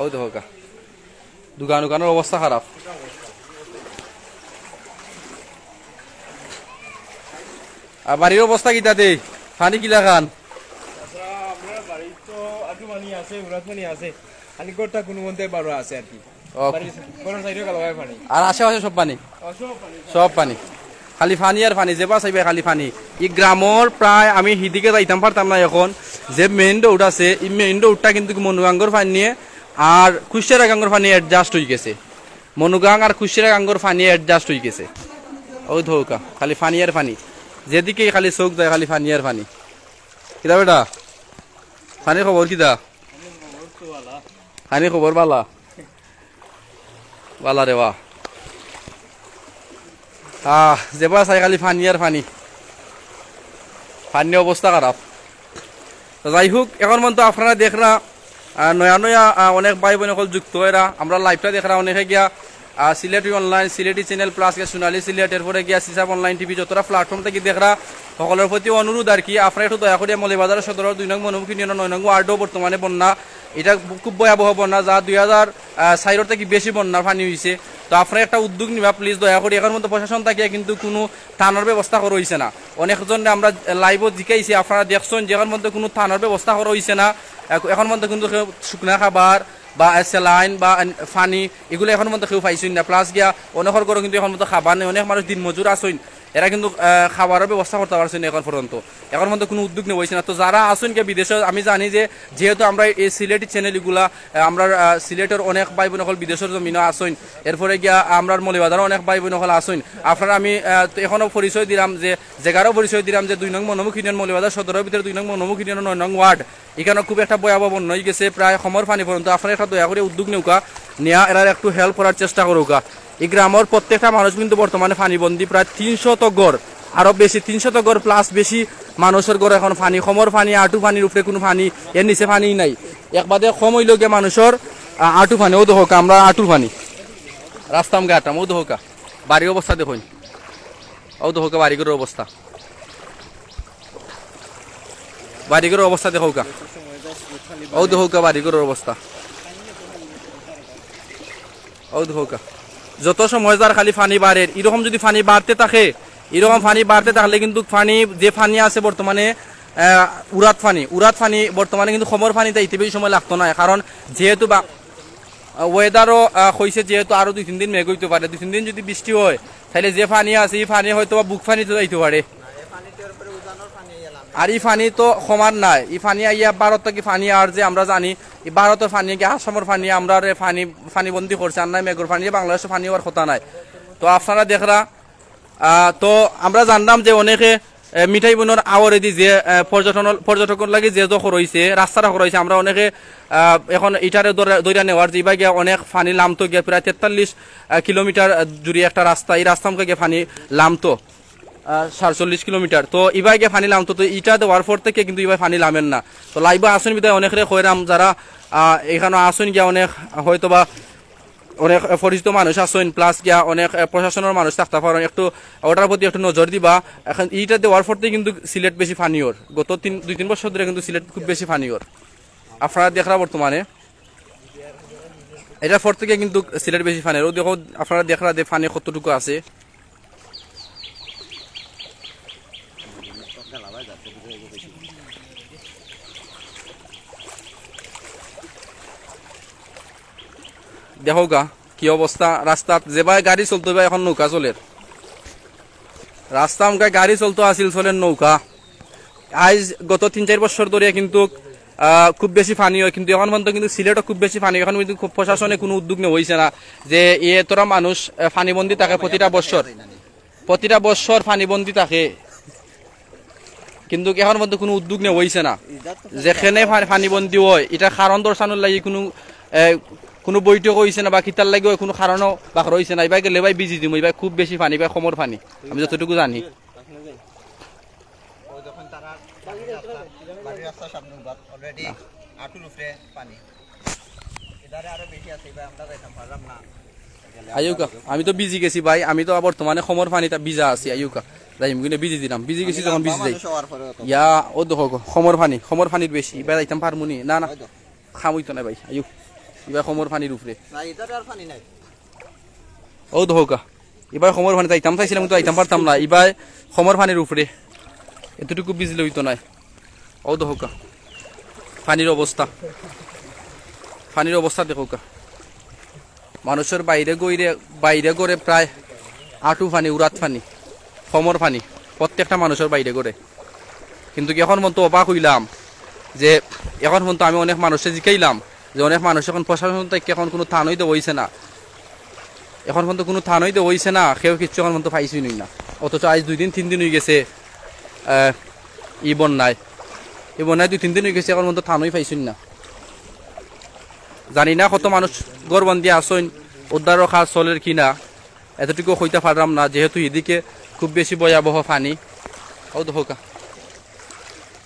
ও তো হোকা, দোকান উকানোর অবস্থা খারাপ। আর বাড়ির অবস্থা কিতা দে? পানি কিলা খান? আমরা বাড়িত তো আটু পানি আছে, উরাত পানি আছে, খালি ঘরটা কোনো মতে বারো আছে আর কি। ও। বাড়ির ঘরর সাইডে কালো পানি। আর আশেপাশে সব পানি? ও, সব পানি। সব পানি। খালি পানি আর পানি, যেবা চাইবা খালি পানি। ই গ্রামর প্রায় আমি হিদিকে যাইতাম পারতাম না এখন। যে মেইন রোড আছে, ই মেইন রোডটা কিন্তু মনুগাঙ্গর পানি নিয়ে আর কুশিয়ারা গাঙ্গর পানি অ্যাডজাস্ট অই গেছে। মনুগাং আর কুশিয়ারা গাঙ্গর পানি অ্যাডজাস্ট অই গেছে। ও ধোকা, খালি পানি আর পানি। যেদিকেই খালি চোখ যায়, খালি পানি আর পানি। কিতা বেটা? পানির খবর কিতা? পানির খবর বালা? বালা রে বা। আহ, যেবা চাই খালি পানি আর পানি। পানির অবস্থা খারাপ। তো যাই হোক, এখন পর্যন্ত আপনারা দেখরা, আহ, নয়া নয়া, আহ, অনেক ভাই বোন অকল যুক্ত অইরা, আমরা লাইভটা দেখরা অনেকে গিয়া, আহ, সিলেটি অনলাইন, সিলেটি চ্যানেল প্লাস গিয়া সোনালী সিলেট, এরপরে গিয়া সিসাব অনলাইন টিভি, যতটা প্ল্যাটফর্ম থাকি দেখরা, সকলের প্রতি অনুরোধ আর কি, আপনারা একটু দয়া করিয়া মৌলভীবাজার সদর দুই নং মনোমুখ ইউনিয়ন নয় নং ওয়ার্ডও বর্তমানে বন্যা, এটা খুব ভয়াবহ বন্যা, যা দুই হাজার, আহ, চাইরর থাকি বেশি বন্যার পানি অইছে। তো আপনারা একটা উদ্যোগ নিবা প্লিজ, দয়া করি। এখন পর্যন্ত প্রশাসন থাকিয়া কিন্তু কোনো থানার ব্যবস্থা করা অইছে না। অনেকজনরে আমরা লাইভও জিকাইছি, আপনারা দেখছইন যে এখন পর্যন্ত কোনো থানার ব্যবস্থা করা অইছে না। এখ-, এখন পর্যন্ত কিন্তু কেউ শুকনা খাবার বা স্যালাইন বা পানি এগুলো এখন পর্যন্ত কেউ পাইছইন না। প্লাস গিয়া অনেকর ঘরো কিন্তু এখন পর্যন্ত খাবার নাই, অনেক মানুষ দিনমজুর আছইন, এরা কিন্তু, আহ, খাবারর ব্যবস্থা করতা পারছইন না এখন পর্যন্ত। এখন পর্যন্ত কোনো উদ্যোগ নেওয়া অইছে না। তো যারা আছইন গিয়া বিদেশে, আমি জানি যে যেহেতু আমরা এই সিলেটি চ্যানেল এগুলা, আহ, আমরা, আহ, সিলেটর অনেক ভাই বোন অকল বিদেশর জমিনো আছইন, এরপরে গিয়া আমরার মৌলভীবাজারও অনেক ভাই বোন অকল আছইন। আপনারা আমি, আহ, তো এখনো পরিচয় দিলাম যে, জাগারও পরিচয় দিলাম যে দুই নং মনোমুখ ইউনিয়ন, মৌলভীবাজার সদরের ভিতরে দুই নং মনোমুখ ইউনিয়ন নয় নং ওয়ার্ড, এখানো খুব একটা ভয়াবহ বন্যা অই গেছে, প্রায় কোমর পানি পর্যন্ত। আপনারা একটা দয়া করি উদ্যোগ নেউক্কা, নিয়া এরার একটু হেল্প করার চেষ্টা করউক্কা। ই গ্রামর প্রত্যেকটা মানুষ কিন্তু বর্তমানে পানিবন্দী, প্রায় তিনশত ঘর, আরো বেশি, তিনশত ঘর প্লাস বেশি মানুষর ঘর এখন পানি, কোমর পানি, আটু পানির উপরে কোনো পানি, এর নিচে পানি নাই। একবারে কম অইলো গিয়া মানুষর, আ, আটু পানি, ও দেখউক্কা, আমরা আটুর পানি, রাস্তাম গাটাম, ও দেখউক্কা, বাড়ির অবস্থা দেখইন, ও দেখউক্কা, বাড়িঘরর অবস্থা। বাড়িঘরর অবস্থা দেখউক্কা। ও দেখউক্কা বাড়িঘরর অবস্থা। ও দেখউক্কা। যত সময় যার খালি পানি বাড়ের। এরকম যদি পানি বাড়তে থাকে, এরকম পানি বাড়তে থাকলে কিন্তু পানি, যে পানি আছে বর্তমানে, আহ, উরাত পানি, উরাত পানি বর্তমানে কিন্তু কোমর পানিতে ইতে বেশি সময় লাগতো না। কারণ যেহেতু বা-, আহ, ওয়েদারও, আহ, কইছে যেহেতু আরো দুই তিন দিন মেঘ অইতে পারে, দুই তিন দিন যদি বৃষ্টি হয়, তাইলে যে পানি আছে, ই পানি হয়তো বা বুক পানিত যাইতে পারে। আর ই পানি তো কমার নায়, ই পানি আইয়া ভারত থাকি পানি আর যে আমরা জানি, ই ভারতর পানি কি আসামর পানি, আমরারে পানি, পানিবন্দী করছে, আর নায় মেঘর পানি, বাংলাদেশর পানি অওয়ার কথা নায়। তো আপনারা দেখরা, আহ, তো আমরা জানলাম যে অনেকে, এ, মিঠাই বনর আওরেদি যে, এ, পর্যটন, পর্যটকর লাগি যে তো করইছে, রাস্তাটা করইছে, আমরা অনেকে, আহ, এখন ইটারে ধরে, ধইরা নেওয়ার যে ইবা গিয়া অনেক পানি লামতো গিয়া প্রায় তেতাল্লিশ, আহ, কিলোমিটার, আহ, জুড়ি একটা রাস্তা, ই রাস্তা মুখে গিয়া পানি লামতো। আহ, সাতচল্লিশ কিলোমিটার। তো ইবায় গিয়া পানি লামতো, তো ইটা দেওয়ার পর থাকি কিন্তু ইবায় পানি লামের না। তো live-ও আছইন বিদায় অনেকরে কইরাম, যারা, আহ, এখানো আছইন গিয়া অনেক হয়তো বা অনেক, আহ, পরিচিত মানুষ আছইন, plus গিয়া অনেক, আহ, প্রশাসনর মানুষ থাকতা পারইন, একটু ওটার প্রতি একটু নজর দিবা। এখন ইটা দেওয়ার পর থাকি কিন্তু সিলেট বেশি পানি অর, গত তিন, দুই তিন বছর ধরি কিন্তু সিলেট খুব বেশি পানি অর। আপনারা দেখরা বর্তমানে, এটার পর থাকি কিন্তু সিলেট বেশি পানি অর। অউ দেখো, আপনারা দেখরা যে পানি কতটুকু আছে। দেখউক্কা কি অবস্থা রাস্তাত, যেবায় গাড়ি চলতো, ইবায় এখন নৌকা চলের। রাস্তা আমকায় গাড়ি চলতো আছিল, চলের নৌকা। আইজ গত তিন চাইর বছর ধরিয়া কিন্তু, আহ, খুব বেশি পানি অয়, কিন্তু এখন পর্যন্ত কিন্তু সিলেটও খুব বেশি পানি, এখন কিন্তু খুব প্রশাসনে কুনু উদ্যোগ নেওয়া অইছে না যে এতরা মানুষ, আহ, পানিবন্দী থাকে প্রতিটা বছর, প্রতিটা বছর পানিবন্দী থাকে, কিন্তু এখন পর্যন্ত কুনু উদ্যোগ নেওয়া অইছে না। যেখানে পা-, পানিবন্দী অয়, ইটার কারণ দর্শানোর লাগি কুনু, আহ, কুনু বৈঠক অইছে না বা কিতার লাগি অয়, কুনু কারণও বাকরা অইছে না। ইবায় গেলে ভাই ভিজি দিমু, ইবায় খুব বেশি পানি, ইবায় কমর পানি, আমি যতটুকু জানি। ওই দেখেন তারা বাড়ির রাস্তা, বাড়ির রাস্তার সামনে উবাত already আটুর উপরে পানি। এধারে আরো বেশি আছে, এবার আমরা যাইতাম পারলাম না। আইউক্কা, আমি তো ভিজি গেছি ভাই, আমি তো বর্তমানে কমর পানিত ভিজা আছি। আইউক্কা, যাইমু কিনে ভিজি দিলাম, ভিজি গেছি যখন ভিজি যাই। মানুষ হওয়ার পরেও তো ইয়া, অউ দেখউক্কা, কমর পানি, কমর পানির বেশি, ইবায় যাইতাম পারমু নি? না, না, ওই তো। কাম অইতো না ভাই। আইউক্কা, ইবায় কমর পানির উপরে। না, এধারে আর পানি নাই। অউ দেখউক্কা, ইবায় কমর পানি, যাইতাম চাইছিলাম কিন্তু যাইতাম পারতাম না। ইবায় কমর পানির উপরে, এতটুকু ভিজলে অইতো নায়। অউ দেখউক্কা পানির অবস্থা, পানির অবস্থা দেখউক্কা। মানুষর বাইরে গইরে, বাইরে ঘরে প্রায় আটু পানি, উরাত পানি, কমর পানি, প্রত্যেকটা মানুষর বাইরে ঘরে। কিন্তু কি এখন পর্যন্ত অবাক অইলাম যে এখন পর্যন্ত আমি অনেক মানুষরে জিকাইলাম যে অনেক মানুষ এখন প্রশাসন থাকি এখন কুনু থানাও দেওয়া অইছে না, এখন পর্যন্ত কুনু থানাও দেওয়া অইছে না, কেউ কিচ্ছু এখন পর্যন্ত পাইছইন না। অথচ আইজ দুই দিন তিন দিন অইগেছে, আহ, ই বন্যায়, ই বন্যায় দুই তিন দিন অইগেছে, এখন পর্যন্ত থানাও পাইছইন না। জানি না কত মানুষ ঘরবন্দি আছইন, উদ্ধারর কাজ চলের কি না, এতটুকু কইতা পাররাম না, যেহেতু ইদিকে খুব বেশি ভয়াবহ পানি। অউ দেখউক্কা,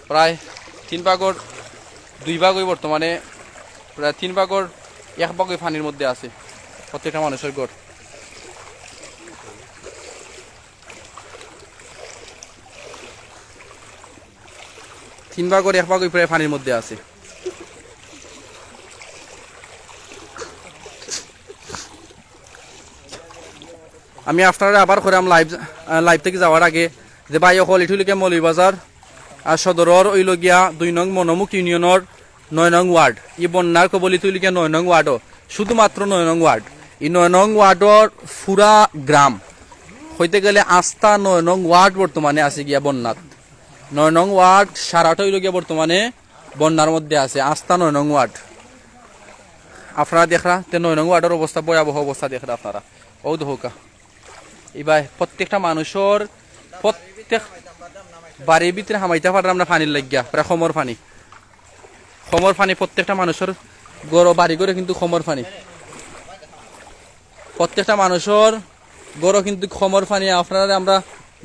প্রায় তিন ভাগর দুই ভাগই বর্তমানে, প্রায় তিন ভাগর এক ভাগই পানির মধ্যে আছে, প্রত্যেকটা মানুষর ঘর। তিন ভাগর এক ভাগই প্রায় পানির মধ্যে আছে। আমি আপনারারে আবার কইরাম live, আহ, live থাকি যাওয়ার আগে যে ভাই অকল, ইটা অইলো গিয়া মৌলভীবাজার, আহ, সদরর অইলো গিয়া দুই নং মনোমুখ ইউনিয়নর নয় নং ওয়ার্ড। ই বন্যার কবলিত অইলো গিয়া নয় নং ওয়ার্ডও, শুধুমাত্র নয় নং ওয়ার্ড। ই নয় নং ওয়ার্ডর পুরা গ্রাম কইতে গেলে আস্তা নয় নং ওয়ার্ড বর্তমানে আছে গিয়া বন্যাত। নয় নং ওয়ার্ড সারাটা অইলো গিয়া বর্তমানে বন্যার মধ্যে আছে, আস্তা নয় নং ওয়ার্ড। আপনারা দেখরা, তে নয় নং ওয়ার্ডর অবস্থা, ভয়াবহ অবস্থা দেখরা আপনারা। অউ দেখউক্কা, ইবায় প্রত্যেকটা মানুষর, প্রত্যেক বাড়ির ভিতরে হামাইতা পাররাম না পানির লাগিয়া, প্রায় কমর পানি, কমর পানি, প্রত্যেকটা মানুষর ঘর, বাড়ি ঘরে কিন্তু কমর পানি। প্রত্যেকটা মানুষর ঘরো কিন্তু কমর পানি, আপনারারে আমরা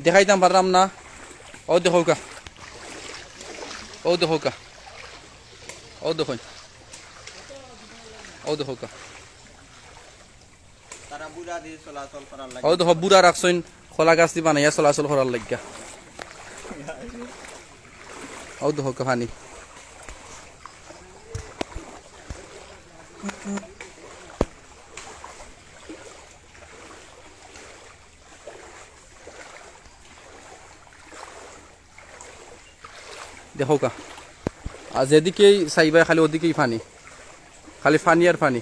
দেখাইতাম পাররাম না। অউ দেখউক্কা, অউ দেখউক্কা, অউ দেখইন, অউ দেখউক্কা। তারা বুড়া দিয়ে চলাচল করার লাগে। অউ দেখো, বুড়া রাখছইন কলা গাছ দি বানাইয়া চলাচল করার লাগিয়া। অউ দেখউক্কা পানি। দেখউক্কা, আর যেদিকেই চাইবায় খালি ওদিকেই পানি, খালি পানি আর পানি,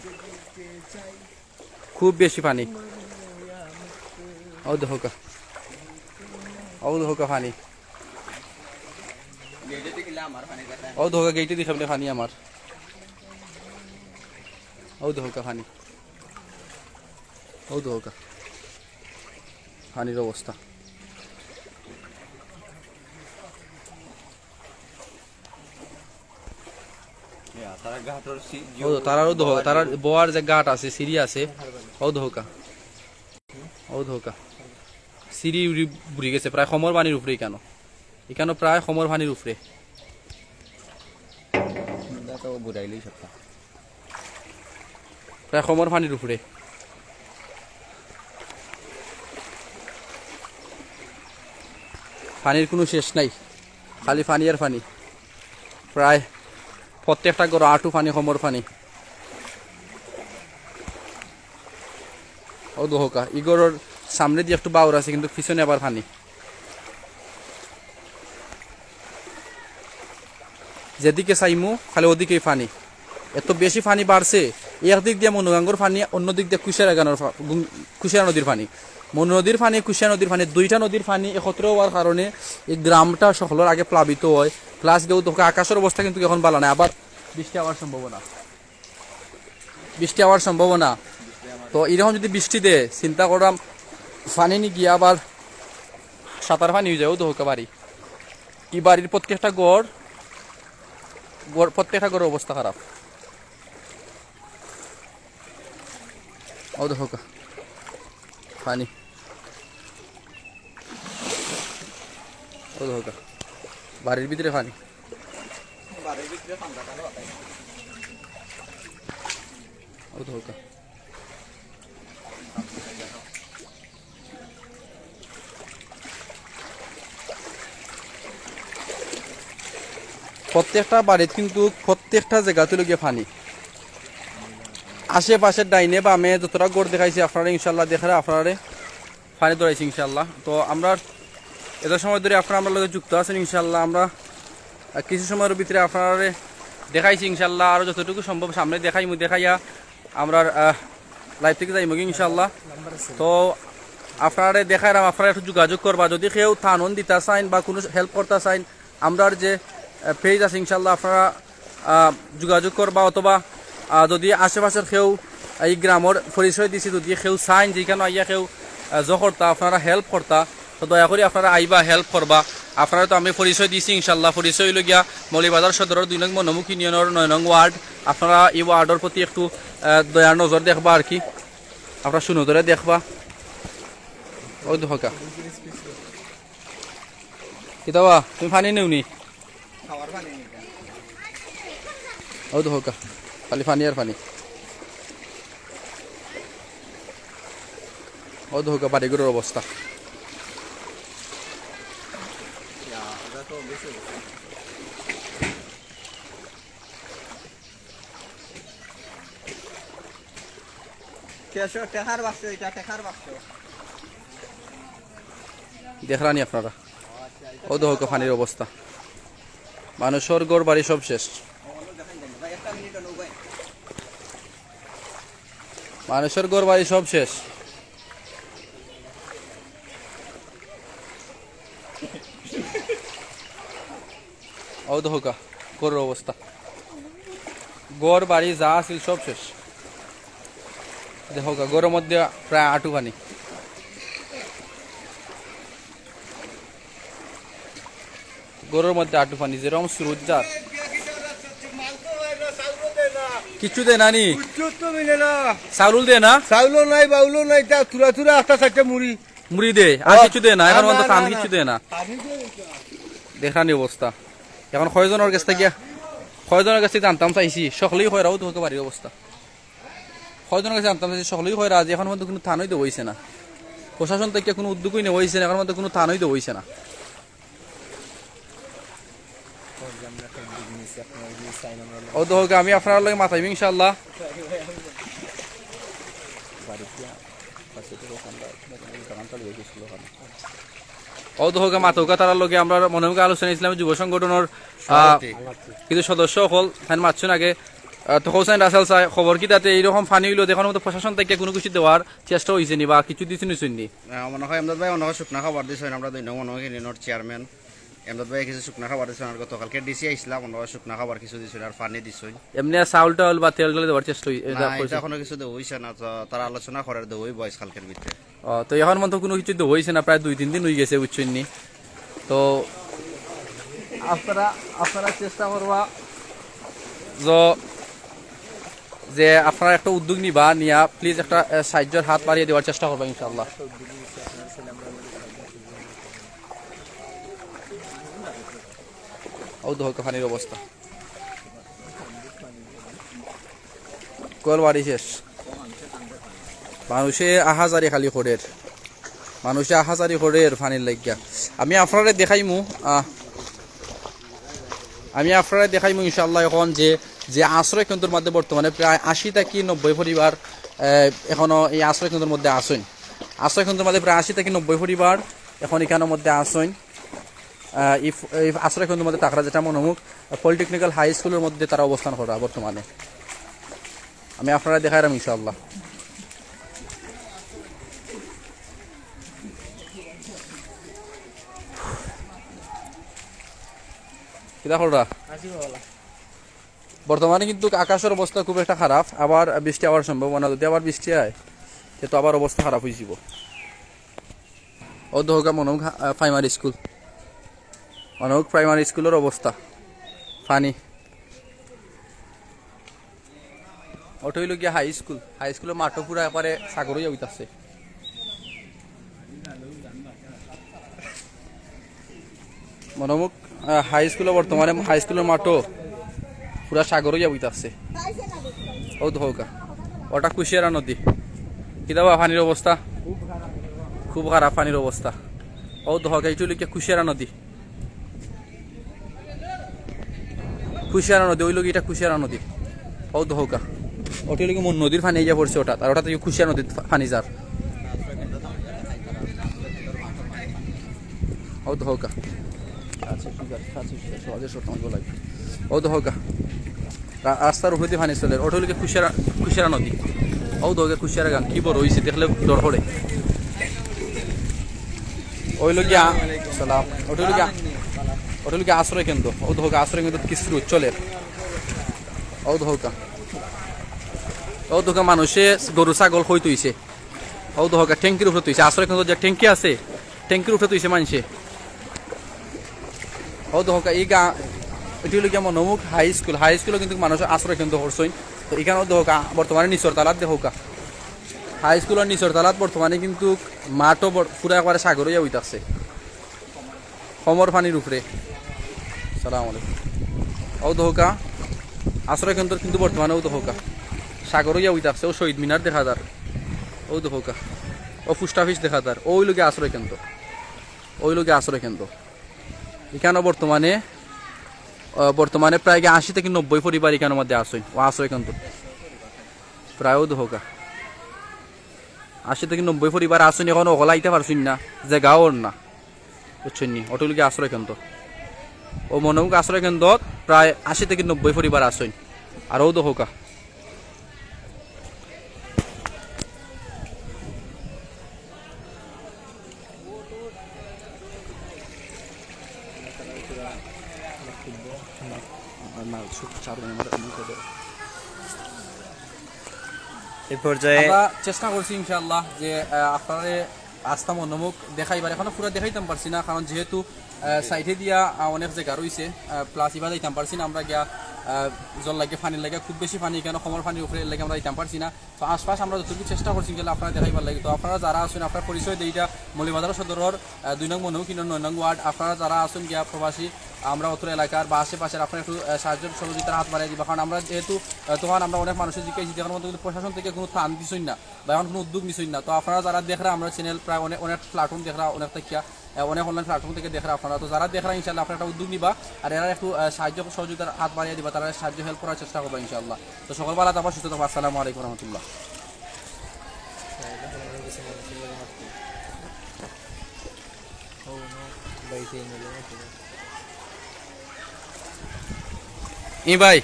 খুব বেশি পানি। অউ দেখউক্কা, অউ দেখউক্কা পানি। অউ দেখউক্কা, গেইটে দি সামনে পানি আমার। অউ দেখউক্কা পানি, অউ দেখউক্কা পানির অবস্থা। ইয়া, তারা ঘাটর সি-, অউ তো, তারারও দেখউক্কা, তারার বওয়ার যে ঘাট আছে, সিঁড়ি আছে, অউ দেখউক্কা, অউ দেখউক্কা। সিঁড়ি উড়ি বুড়ি গেছে, প্রায় কোমর পানির উপরে ইখানো। ইখানো প্রায় কোমর পানির উপরে। প্রায় কোমর পানির উপরে। পানির কুনু শেষ নাই, খালি পানি আর পানি। প্রায় প্রত্যেকটা ঘরো আটু পানি, কোমর পানি। অউ দেখউক্কা, ই ঘরর সামনেদি একটু বাউর আছে, কিন্তু পিছনে আবার পানি। যেদিকে চাইমু, খালি ওদিকেই পানি। এত বেশি পানি বাড়ছে, একদিক দিয়া মনুগাঙ্গর পানি, অন্য দিক দিয়া কুশিয়ারা গানোর পা-, গুং-, কুশিয়ারা নদীর পানি। মনু নদীর পানি, কুশিয়ারা নদীর পানি, দুইটা নদীর পানি একত্র অওয়ার কারণে ই গ্রামটা হকলর আগে প্লাবিত অয়। Plus গেউ দেখউক্কা, আকাশর অবস্থা কিন্তু এখন ভালা নায়, আবার বৃষ্টি অওয়ার সম্ভাবনা। বৃষ্টি অওয়ার সম্ভাবনা। তো ইরকম যুদি বৃষ্টি দেয়, চিন্তা করলাম, পানি নি গিয়া আবার সাতার পানি অইযায়। অউ দেখউক্কা বাড়ি, ই বাড়ির প্রত্যেকটা ঘর, ঘর, প্রত্যেকটা ঘরর অবস্থা খারাপ। অউ দেখউক্কা পানি। অউ দেখউক্কা, বাড়ির ভিতরে পানি। অউ দেখউক্কা। প্রত্যেকটা বাড়িত কিন্তু প্রত্যেকটা জাগাত অইলো গিয়া পানি, আশেপাশে ডাইনে বামে যতটা ঘর দেখাইছি আপনারা, ইনশাআল্লাহ দেখরা আপনারারে পানি ধরাইছি ইনশাআল্লাহ। তো আমরা এত সময় ধরি আপনারা আমরার লগে যুক্ত আছইন ইনশাআল্লাহ। আমরা, আহ, কিছু সময়র ভিতরে আপনারারে দেখাইছি ইনশাআল্লাহ, আরো যতটুকু সম্ভব সামনে দেখাইমু, দেখাইয়া আমরার, আহ, live থাকি যাইমুগি ইনশাআল্লাহ। তো আপনারারে দেখাইরাম, আপনারা একটু যোগাযোগ করবা, যুদি কেউ থানন দিতা চাইন বা কুনু help করতা চাইন, আমরার যে, আহ, page আছে ইনশাআল্লাহ আপনারা, আহ, যোগাযোগ করবা, অথবা, আহ, যুদি আশেপাশর কেউ, আহ, ই গ্রামর পরিচয় দিছি, যুদি কেউ চাইন যে ইখানো আইয়া কেউ, আহ, জো করতা, আপনারা help করতা, তো দয়া করি আপনারা আইবা, help করবা। আপনারারে তো আমি পরিচয় দিছি ইনশাআল্লাহ, পরিচয় অইলো গিয়া মৌলভীবাজার সদরর দুই নং মনোমুখ ইউনিয়নর নয় নং ward। আপনারা ই wardর প্রতি একটু, আহ, দয়ার নজর দেখবা আর কি, আপনারা সুনজরে দেখবা। অউ দেখউক্কা। কিতা বা, তুমি পানি নেওনি? খাওয়ার পানি নেই। অউ দেখউক্কা, খালি পানি আর পানি। অউ দেখউক্কা, বাড়িঘরর অবস্থা। টেকার বাক্স, ইটা টেকার বাক্স। দেখরানি আপনারা, অউ দেখউক্কা পানির অবস্থা, মানুষর ঘর বাড়ি সব শেষ, মানুষর ঘর বাড়ি সব শেষ। অউ দেখউক্কা ঘরর অবস্থা, ঘর বাড়ি যা আছিল সব শেষ। দেখউক্কা ঘরর মধ্যে প্রায় আটু পানি, ঘরর মধ্যে আটু পানি, যেরকম স্রোত যার। কিচ্ছু দেয় না নি? চাউল দেয় না? চাউলও নাই, বাউলও নাই, তা থুড়া থুড়া একটা চাইরটা মুড়ি। মুড়ি দেয়, আর কিচ্ছু দেয় না, এখন পর্যন্ত খান কিচ্ছু দেয় না। দেখরানি অবস্থা। এখন কয়জনর গেছ থাকি, কয়জনর গেছ থাকি জানতাম চাইছি, সকলেউ কইরা অউ দেখউক্কা বাড়ির অবস্থা। কয়জনর গেছে জানতাম চাইছি, সকলেউ কইরা যে এখন পর্যন্ত কুনু থানাউ দেওয়া অইছে না, প্রশাসন থাকি কুনু উদ্যোগউ নেওয়া অইছে না, এখন পর্যন্ত কুনু থানাউ দেওয়া অইছে না। অউ দেখউক্কা, আমি আপনারার লগে মাতাইমু ইনশাআল্লাহ। অউ দেখউক্কা, মাতউক্কা তারার লগে, আমরার মনোমুখ আলোচনা ইসলামী যুব সংগঠনর, আহ, সভাপতি। কিছু সদস্য হকল, তাইন মাতছইন আগে। আহ, তো হোসেন রাসেল সাহেব, খবর কিতা তে? ইরকম পানি অইলো, দেখইন তো প্রশাসন থাকি কুনু কিছু দেওয়ার চেষ্টা অইছে নি বা কিছু দিছইন নি? না, মনে হয় আমজাদ ভাই অনেক শুকনা খাবার দিছইন, আমরা দুই নং মনোমুখ ইউনিয়নর চেয়ারম্যান। আমজাদ ভাই কিছু শুকনা খাবার দিছইন, আর গতকালকে ডিসি আইছলা, মনে হয় শুকনা খাবার কিছু দিছইন, আর পানি দিছইন। এমনে চাউল টাউল বা তেল টেল দেওয়ার চেষ্টা অই-, এ, না, দেওয়া অইছে? ইটা কুনু কিছু দেওয়া অইছে না, তো তারা আলোচনা করার দেওয়া অইবো আইজ কালকের ভিতরে। ও, তো এখন পর্যন্ত কুনু কিছু দেওয়া অইছে না, প্রায় দুই তিন দিন অই গেছে, বুঝছইন নি? তো আপনারা, আপনারা চেষ্টা করবা যে, যে আপনারা একটা উদ্যোগ নিবা, নিয়া please একটা, এ, সাহায্যর হাত বাড়িয়ে দেওয়ার চেষ্টা করবা ইনশাআল্লাহ। অউ দেখউক্কা পানির অবস্থা। কল বাড়ি শেষ। মানুষে আহাজারি খালি করের, মানুষে আহাজারি করের পানির লাগিয়া। আমি আপনারে দেখাইমু, আহ, আমি আপনারে দেখাইমু ইনশাআল্লাহ এখন যে, যে আশ্রয় কেন্দ্রর মধ্যে বর্তমানে প্রায় আশি থাকি নব্বই পরিবার, আহ, এখনো এই আশ্রয় কেন্দ্রর মধ্যে আছইন। আশ্রয় কেন্দ্রর মধ্যে প্রায় আশি থাকি নব্বই পরিবার এখন ইখানর মধ্যে আছইন। আহ, এই ফ-, এই আশ্রয় কেন্দ্রর মধ্যে থাকরা, যেটা মনোমুখ পলিটেকনিক্যাল হাই স্কুলর মধ্যে তারা অবস্থান করা বর্তমানে। আমি আপনারে দেখাইরাম ইনশাআল্লাহ। কিতা কররা? বর্তমানে কিন্তু আকাশর অবস্থা খুব একটা খারাপ, আবার বৃষ্টি আওয়ার সম্ভাবনা। যদি আবার বৃষ্টি অয়, তে তো আবার অবস্থা খারাপ অইযিবো। অউ দেখউক্কা মনোমুখ, আহ, প্রাইমারি স্কুল, মনোমুখ প্রাইমারি স্কুলর অবস্থা, পানি। অটা অইলো গিয়া হাই স্কুল, হাই স্কুলর মাঠও পুরা একবারে সাগর অইয়া বইতাছে। মনোমুখ, আহ, হাই স্কুলো বর্তমানে হাই স্কুলর মাঠও পুরা সাগর অইয়া বইতাছে। অউ দেখউক্কা, অটা কুশিয়ারা নদী। কিতা বা পানির অবস্থা? খুব খারাপ পানির অবস্থা। অউ দেখউক্কা, ইটা অইলো গিয়া কুশিয়ারা নদী। কুশিয়ারা নদী, অইলো গি ইটা কুশিয়ারা নদী। অউ দেখউক্কা, অটা অইলো গি মন নদীর পানি আইয়া পড়ছে অটাত, আর অটাত কুশিয়ারা নদীর পা-, পানি যার। অউ দেখউক্কা। আচ্ছা, ঠিক আছে, আচ্ছা, ঠিক আছে, সহজে সব তোমার গলায়। অউ দেখউক্কা। রা-, রাস্তার উপরেদি পানি চলের। অটা অইলো গি কুশিয়ারা, কুশিয়ারা নদী। অউ দেখউক্কা কুশিয়ারা গাং, কি বড় অইছে, দেখলে ডর করে। অইলো গিয়া, সালাম। অটা অইলো গিয়া, অটা অইলো গিয়া আশ্রয় কেন্দ্র। অউ দেখউক্কা আশ্রয় কেন্দ্র কি স্রোত চলের। অউ দেখউক্কা। অউ দেখউক্কা মানুষে গরু ছাগল কই থইছে। অউ দেখউক্কা ট্যাঙ্কির উপরে থইছে। আশ্রয় কেন্দ্র যে ট্যাঙ্কি আছে, ট্যাঙ্কির উপরে থইছে মানষে। অউ দেখউক্কা, ই গা-, ইটা অইলো গিয়া মনোমুখ হাই স্কুল। হাই স্কুলো কিন্তু মানুষ আশ্রয় কেন্দ্র করছইন। তো ইখানো দেখউক্কা, বর্তমানে নিচর তালাত দেখউক্কা। হাই স্কুলর নিচর তালাত বর্তমানে কিন্তু মাঠও বর-, পুরা একবারে সাগর অইয়া বইতাছে। কমর পানির উপরে। সালাম আলাইকুম। অউ দেখউক্কা, আশ্রয় কেন্দ্র কিন্তু বর্তমানে অউ দেখউক্কা। সাগর অইয়া বইতাছে, অউ শহীদ মিনার দেখা যার। অউ দেখউক্কা। অউ পোস্ট অফিস দেখা যার। অউ অইলো গি আশ্রয় কেন্দ্র। অউ অইলো গি আশ্রয় কেন্দ্র। ইখানো বর্তমানে, আহ, বর্তমানে প্রায় গিয়া আশি থাকি নব্বই পরিবার ইখানর মধ্যে আছইন, অউ আশ্রয় কেন্দ্র। প্রায় অউ দেখউক্কা। আশি থাকি নব্বই পরিবার আছইন, অখন অকল আইতা পারছইন না, জাগাও অর না। বুঝছইন নি? অটা অইলো গি আশ্রয় কেন্দ্র। অউ মনোমুখ আশ্রয় কেন্দ্রত প্রায় আশি থাকি নব্বই পরিবার আছইন। আর অউ দেখউক্কা। এই পর্যায়ে আমরা চেষ্টা করছি ইনশাআল্লাহ যে, আহ, আপনারে রাস্তা মনোমুখ দেখাইবার। এখনো পুরা দেখাইতাম পারছি না, কারণ যেহেতু, আহ, সাইডে দিয়া, আহ, অনেক জাগা রইছে, আহ, plus ইবা যাইতাম পারছি না আমরা গিয়া, আহ, জল লাগে, পানির লাগে, খুব বেশি পানি, কেন কমর পানির উপরে লাগে আমরা যাইতাম পারছি না। তো আশপাশ আমরা যতটুকু চেষ্টা করছি ইনশাআল্লাহ আপনারে দেখাইবার লাগি। তো আপনারা যারা আছইন, আপনার পরিচয় দেই, ইটা মৌলভীবাজার সদরর, আহ, দুই নং মনোমুখ ইউনিয়ন, নয় নং ওয়ার্ড। আপনারা যারা আছইন গিয়া প্রবাসী, আমরা অত্র এলাকার বা আশেপাশের, আপনারা একটু, আহ, সাহায্য সহযোগিতার হাত বাড়াই দিবা, কারণ আমরা যেহেতু, আহ, তখন আমরা অনেক মানুষে জিকাইছি, তখন কিন্তু প্রশাসন থাকি কুনু ত্রাণ দিছইন না বা অখন কুনু উদ্যোগ নিছইন না। তো আপনারা যারা দেখরা আমরা channel প্রায় অনেক, অনেক platform দেখরা, অনেক থাকিয়া, আহ, অনেক online platform থাকি দেখরা আপনারা, তো যারা দেখরা ইনশাআল্লাহ আপনারা একটা উদ্যোগ নিবা, আর এরারে একটু, আহ, সাহায্য সহযোগিতার হাত বাড়াই দিবা, তারারে সাহায্য help করার চেষ্টা করবা ইনশাআল্লাহ। তো সকল ভালা থাকবা, সুস্থ থাকবা। আসসালামু আলাইকুম রহমতুল্লাহ। ই ভাই,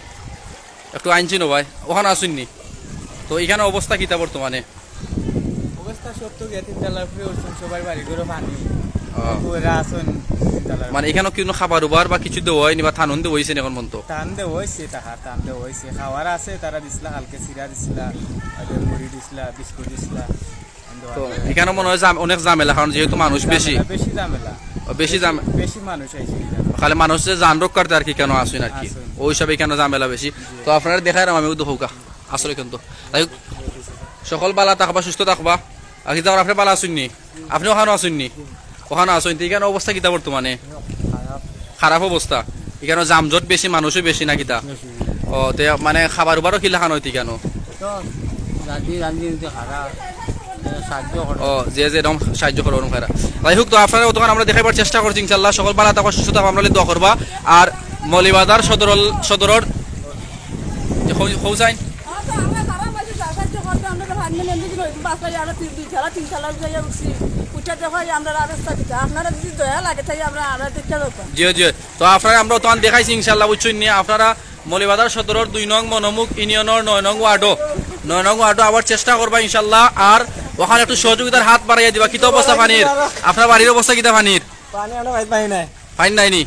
একটু আনছি না ভাই, অখানো আছইন নি? তো ইখানো অবস্থা কিতা বর্তমানে? অবস্থা সব তো গিয়া তিন তলার উপরে উঠছইন, সবার বাড়ি ঘরো পানি। ও। পুরা আছইন তিন তলার মানে উপরে। ইখানো কুনু খাবার উবার বা কিছু দেওয়া অয়নি বা ত্রাণ দেওয়া অইছে নি অখন পর্যন্ত? ত্রাণ দেওয়া অইছে, তারা ত্রাণ দেওয়া অইছে, খাওয়ার আছে, তারা দিছলা, কালকে চিরা দিছলা, আর মুড়ি দিছলা, বিস্কুট দিছলা। তো ইখানো মনে অয় জাম-, অনেক ঝামেলা, কারণ যেহেতু মানুষ বেশি। ঝামেলা, বেশি ঝামেলা। ও, বেশি ঝামে-, বেশি মানুষ আইছে ইখানো। খালি মানুষ যে জান রক্ষার্থে আর কি ইখানো আছইন আর কি। আছইন। অউ হিসাবে ইখানো ঝামেলা বেশি। জি। তো আপনারে দেখাইরাম আমি অউ দেখউক্কা, আশ্রয় কেন্দ্র। তাই সকল ভালা থাকবা, সুস্থ থাকবা। আর কিতা আপনারা ভালা আছইন নি? আপনে অখানো আছইন নি? অখানো আছইন। তো ইখানো অবস্থা কিতা বর্তমানে? খারাপ। খারাপ অবস্থা। ইকানো যানজট বেশি, মানুষও বেশি না কিতা? ও, তে মানে খাবার উবারও কিলাখান অইতো ইকানো? ও, যে যেরকম সাহায্য করো ওরকম খাইরা। যাই হোক, তো আপনারারে অতখান আমরা দেখাইবার চেষ্টা করছি ইনশাআল্লাহ। সকল ভালা থাকো, সুস্থ থাকো, আমরারে দোয়া করবা। আর মৌলভীবাজার সদরর, সদরর যে খৌ-, খৌসাইন? আমরা সারা মাসে সাহায্য করতে আমরা তো ভাগ্য নেই, কিন্তু বাস ভাই আমরা তিন, দুই খেলা, তিন খেলা যাইয়া উঠছি। উঠে দেখো এই আমরা রাস্তা দিতে। আপনারা যদি দয়া লাগে তাই আমরা, আমরা দেখতে পাবো। জি, জি। তো আপনারারে আমরা অতখান দেখাইছি ইনশাআল্লাহ, বুঝছইন নি? আপনারা মৌলভীবাজার সদরর দুই নং মনোমুখ ইউনিয়নর নয় নং ওয়ার্ডও, নয় নং ওয়ার্ডও আবার চেষ্টা করবা ইনশাআল্লাহ। আর অখান একটু সহযোগিতার হাত বাড়াইয়া দিবা। কিতা অবস্থা পানির? আপনার বাড়ির অবস্থা কিতা পানির? পানি আমরা ভাই পাই নাই। পানি নাই নি?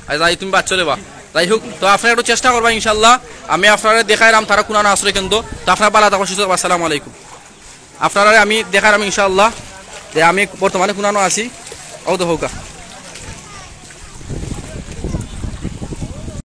আই যাই, তুমি বাচ্চা দেবা। যাই হোক, তো আপনারা একটু চেষ্টা করবা ইনশাআল্লাহ। আমি আপনারারে দেখাইরাম তারা কুনানো আশ্রয় কেন্দ্র। তো আপনারা ভালা থাকবা, সুস্থ থাকবা। আসসালামু আলাইকুম। আপনারারে আমি দেখাইরাম ইনশাআল্লাহ যে আমি বর্তমানে কুনানো আছি। ও তো হোকা।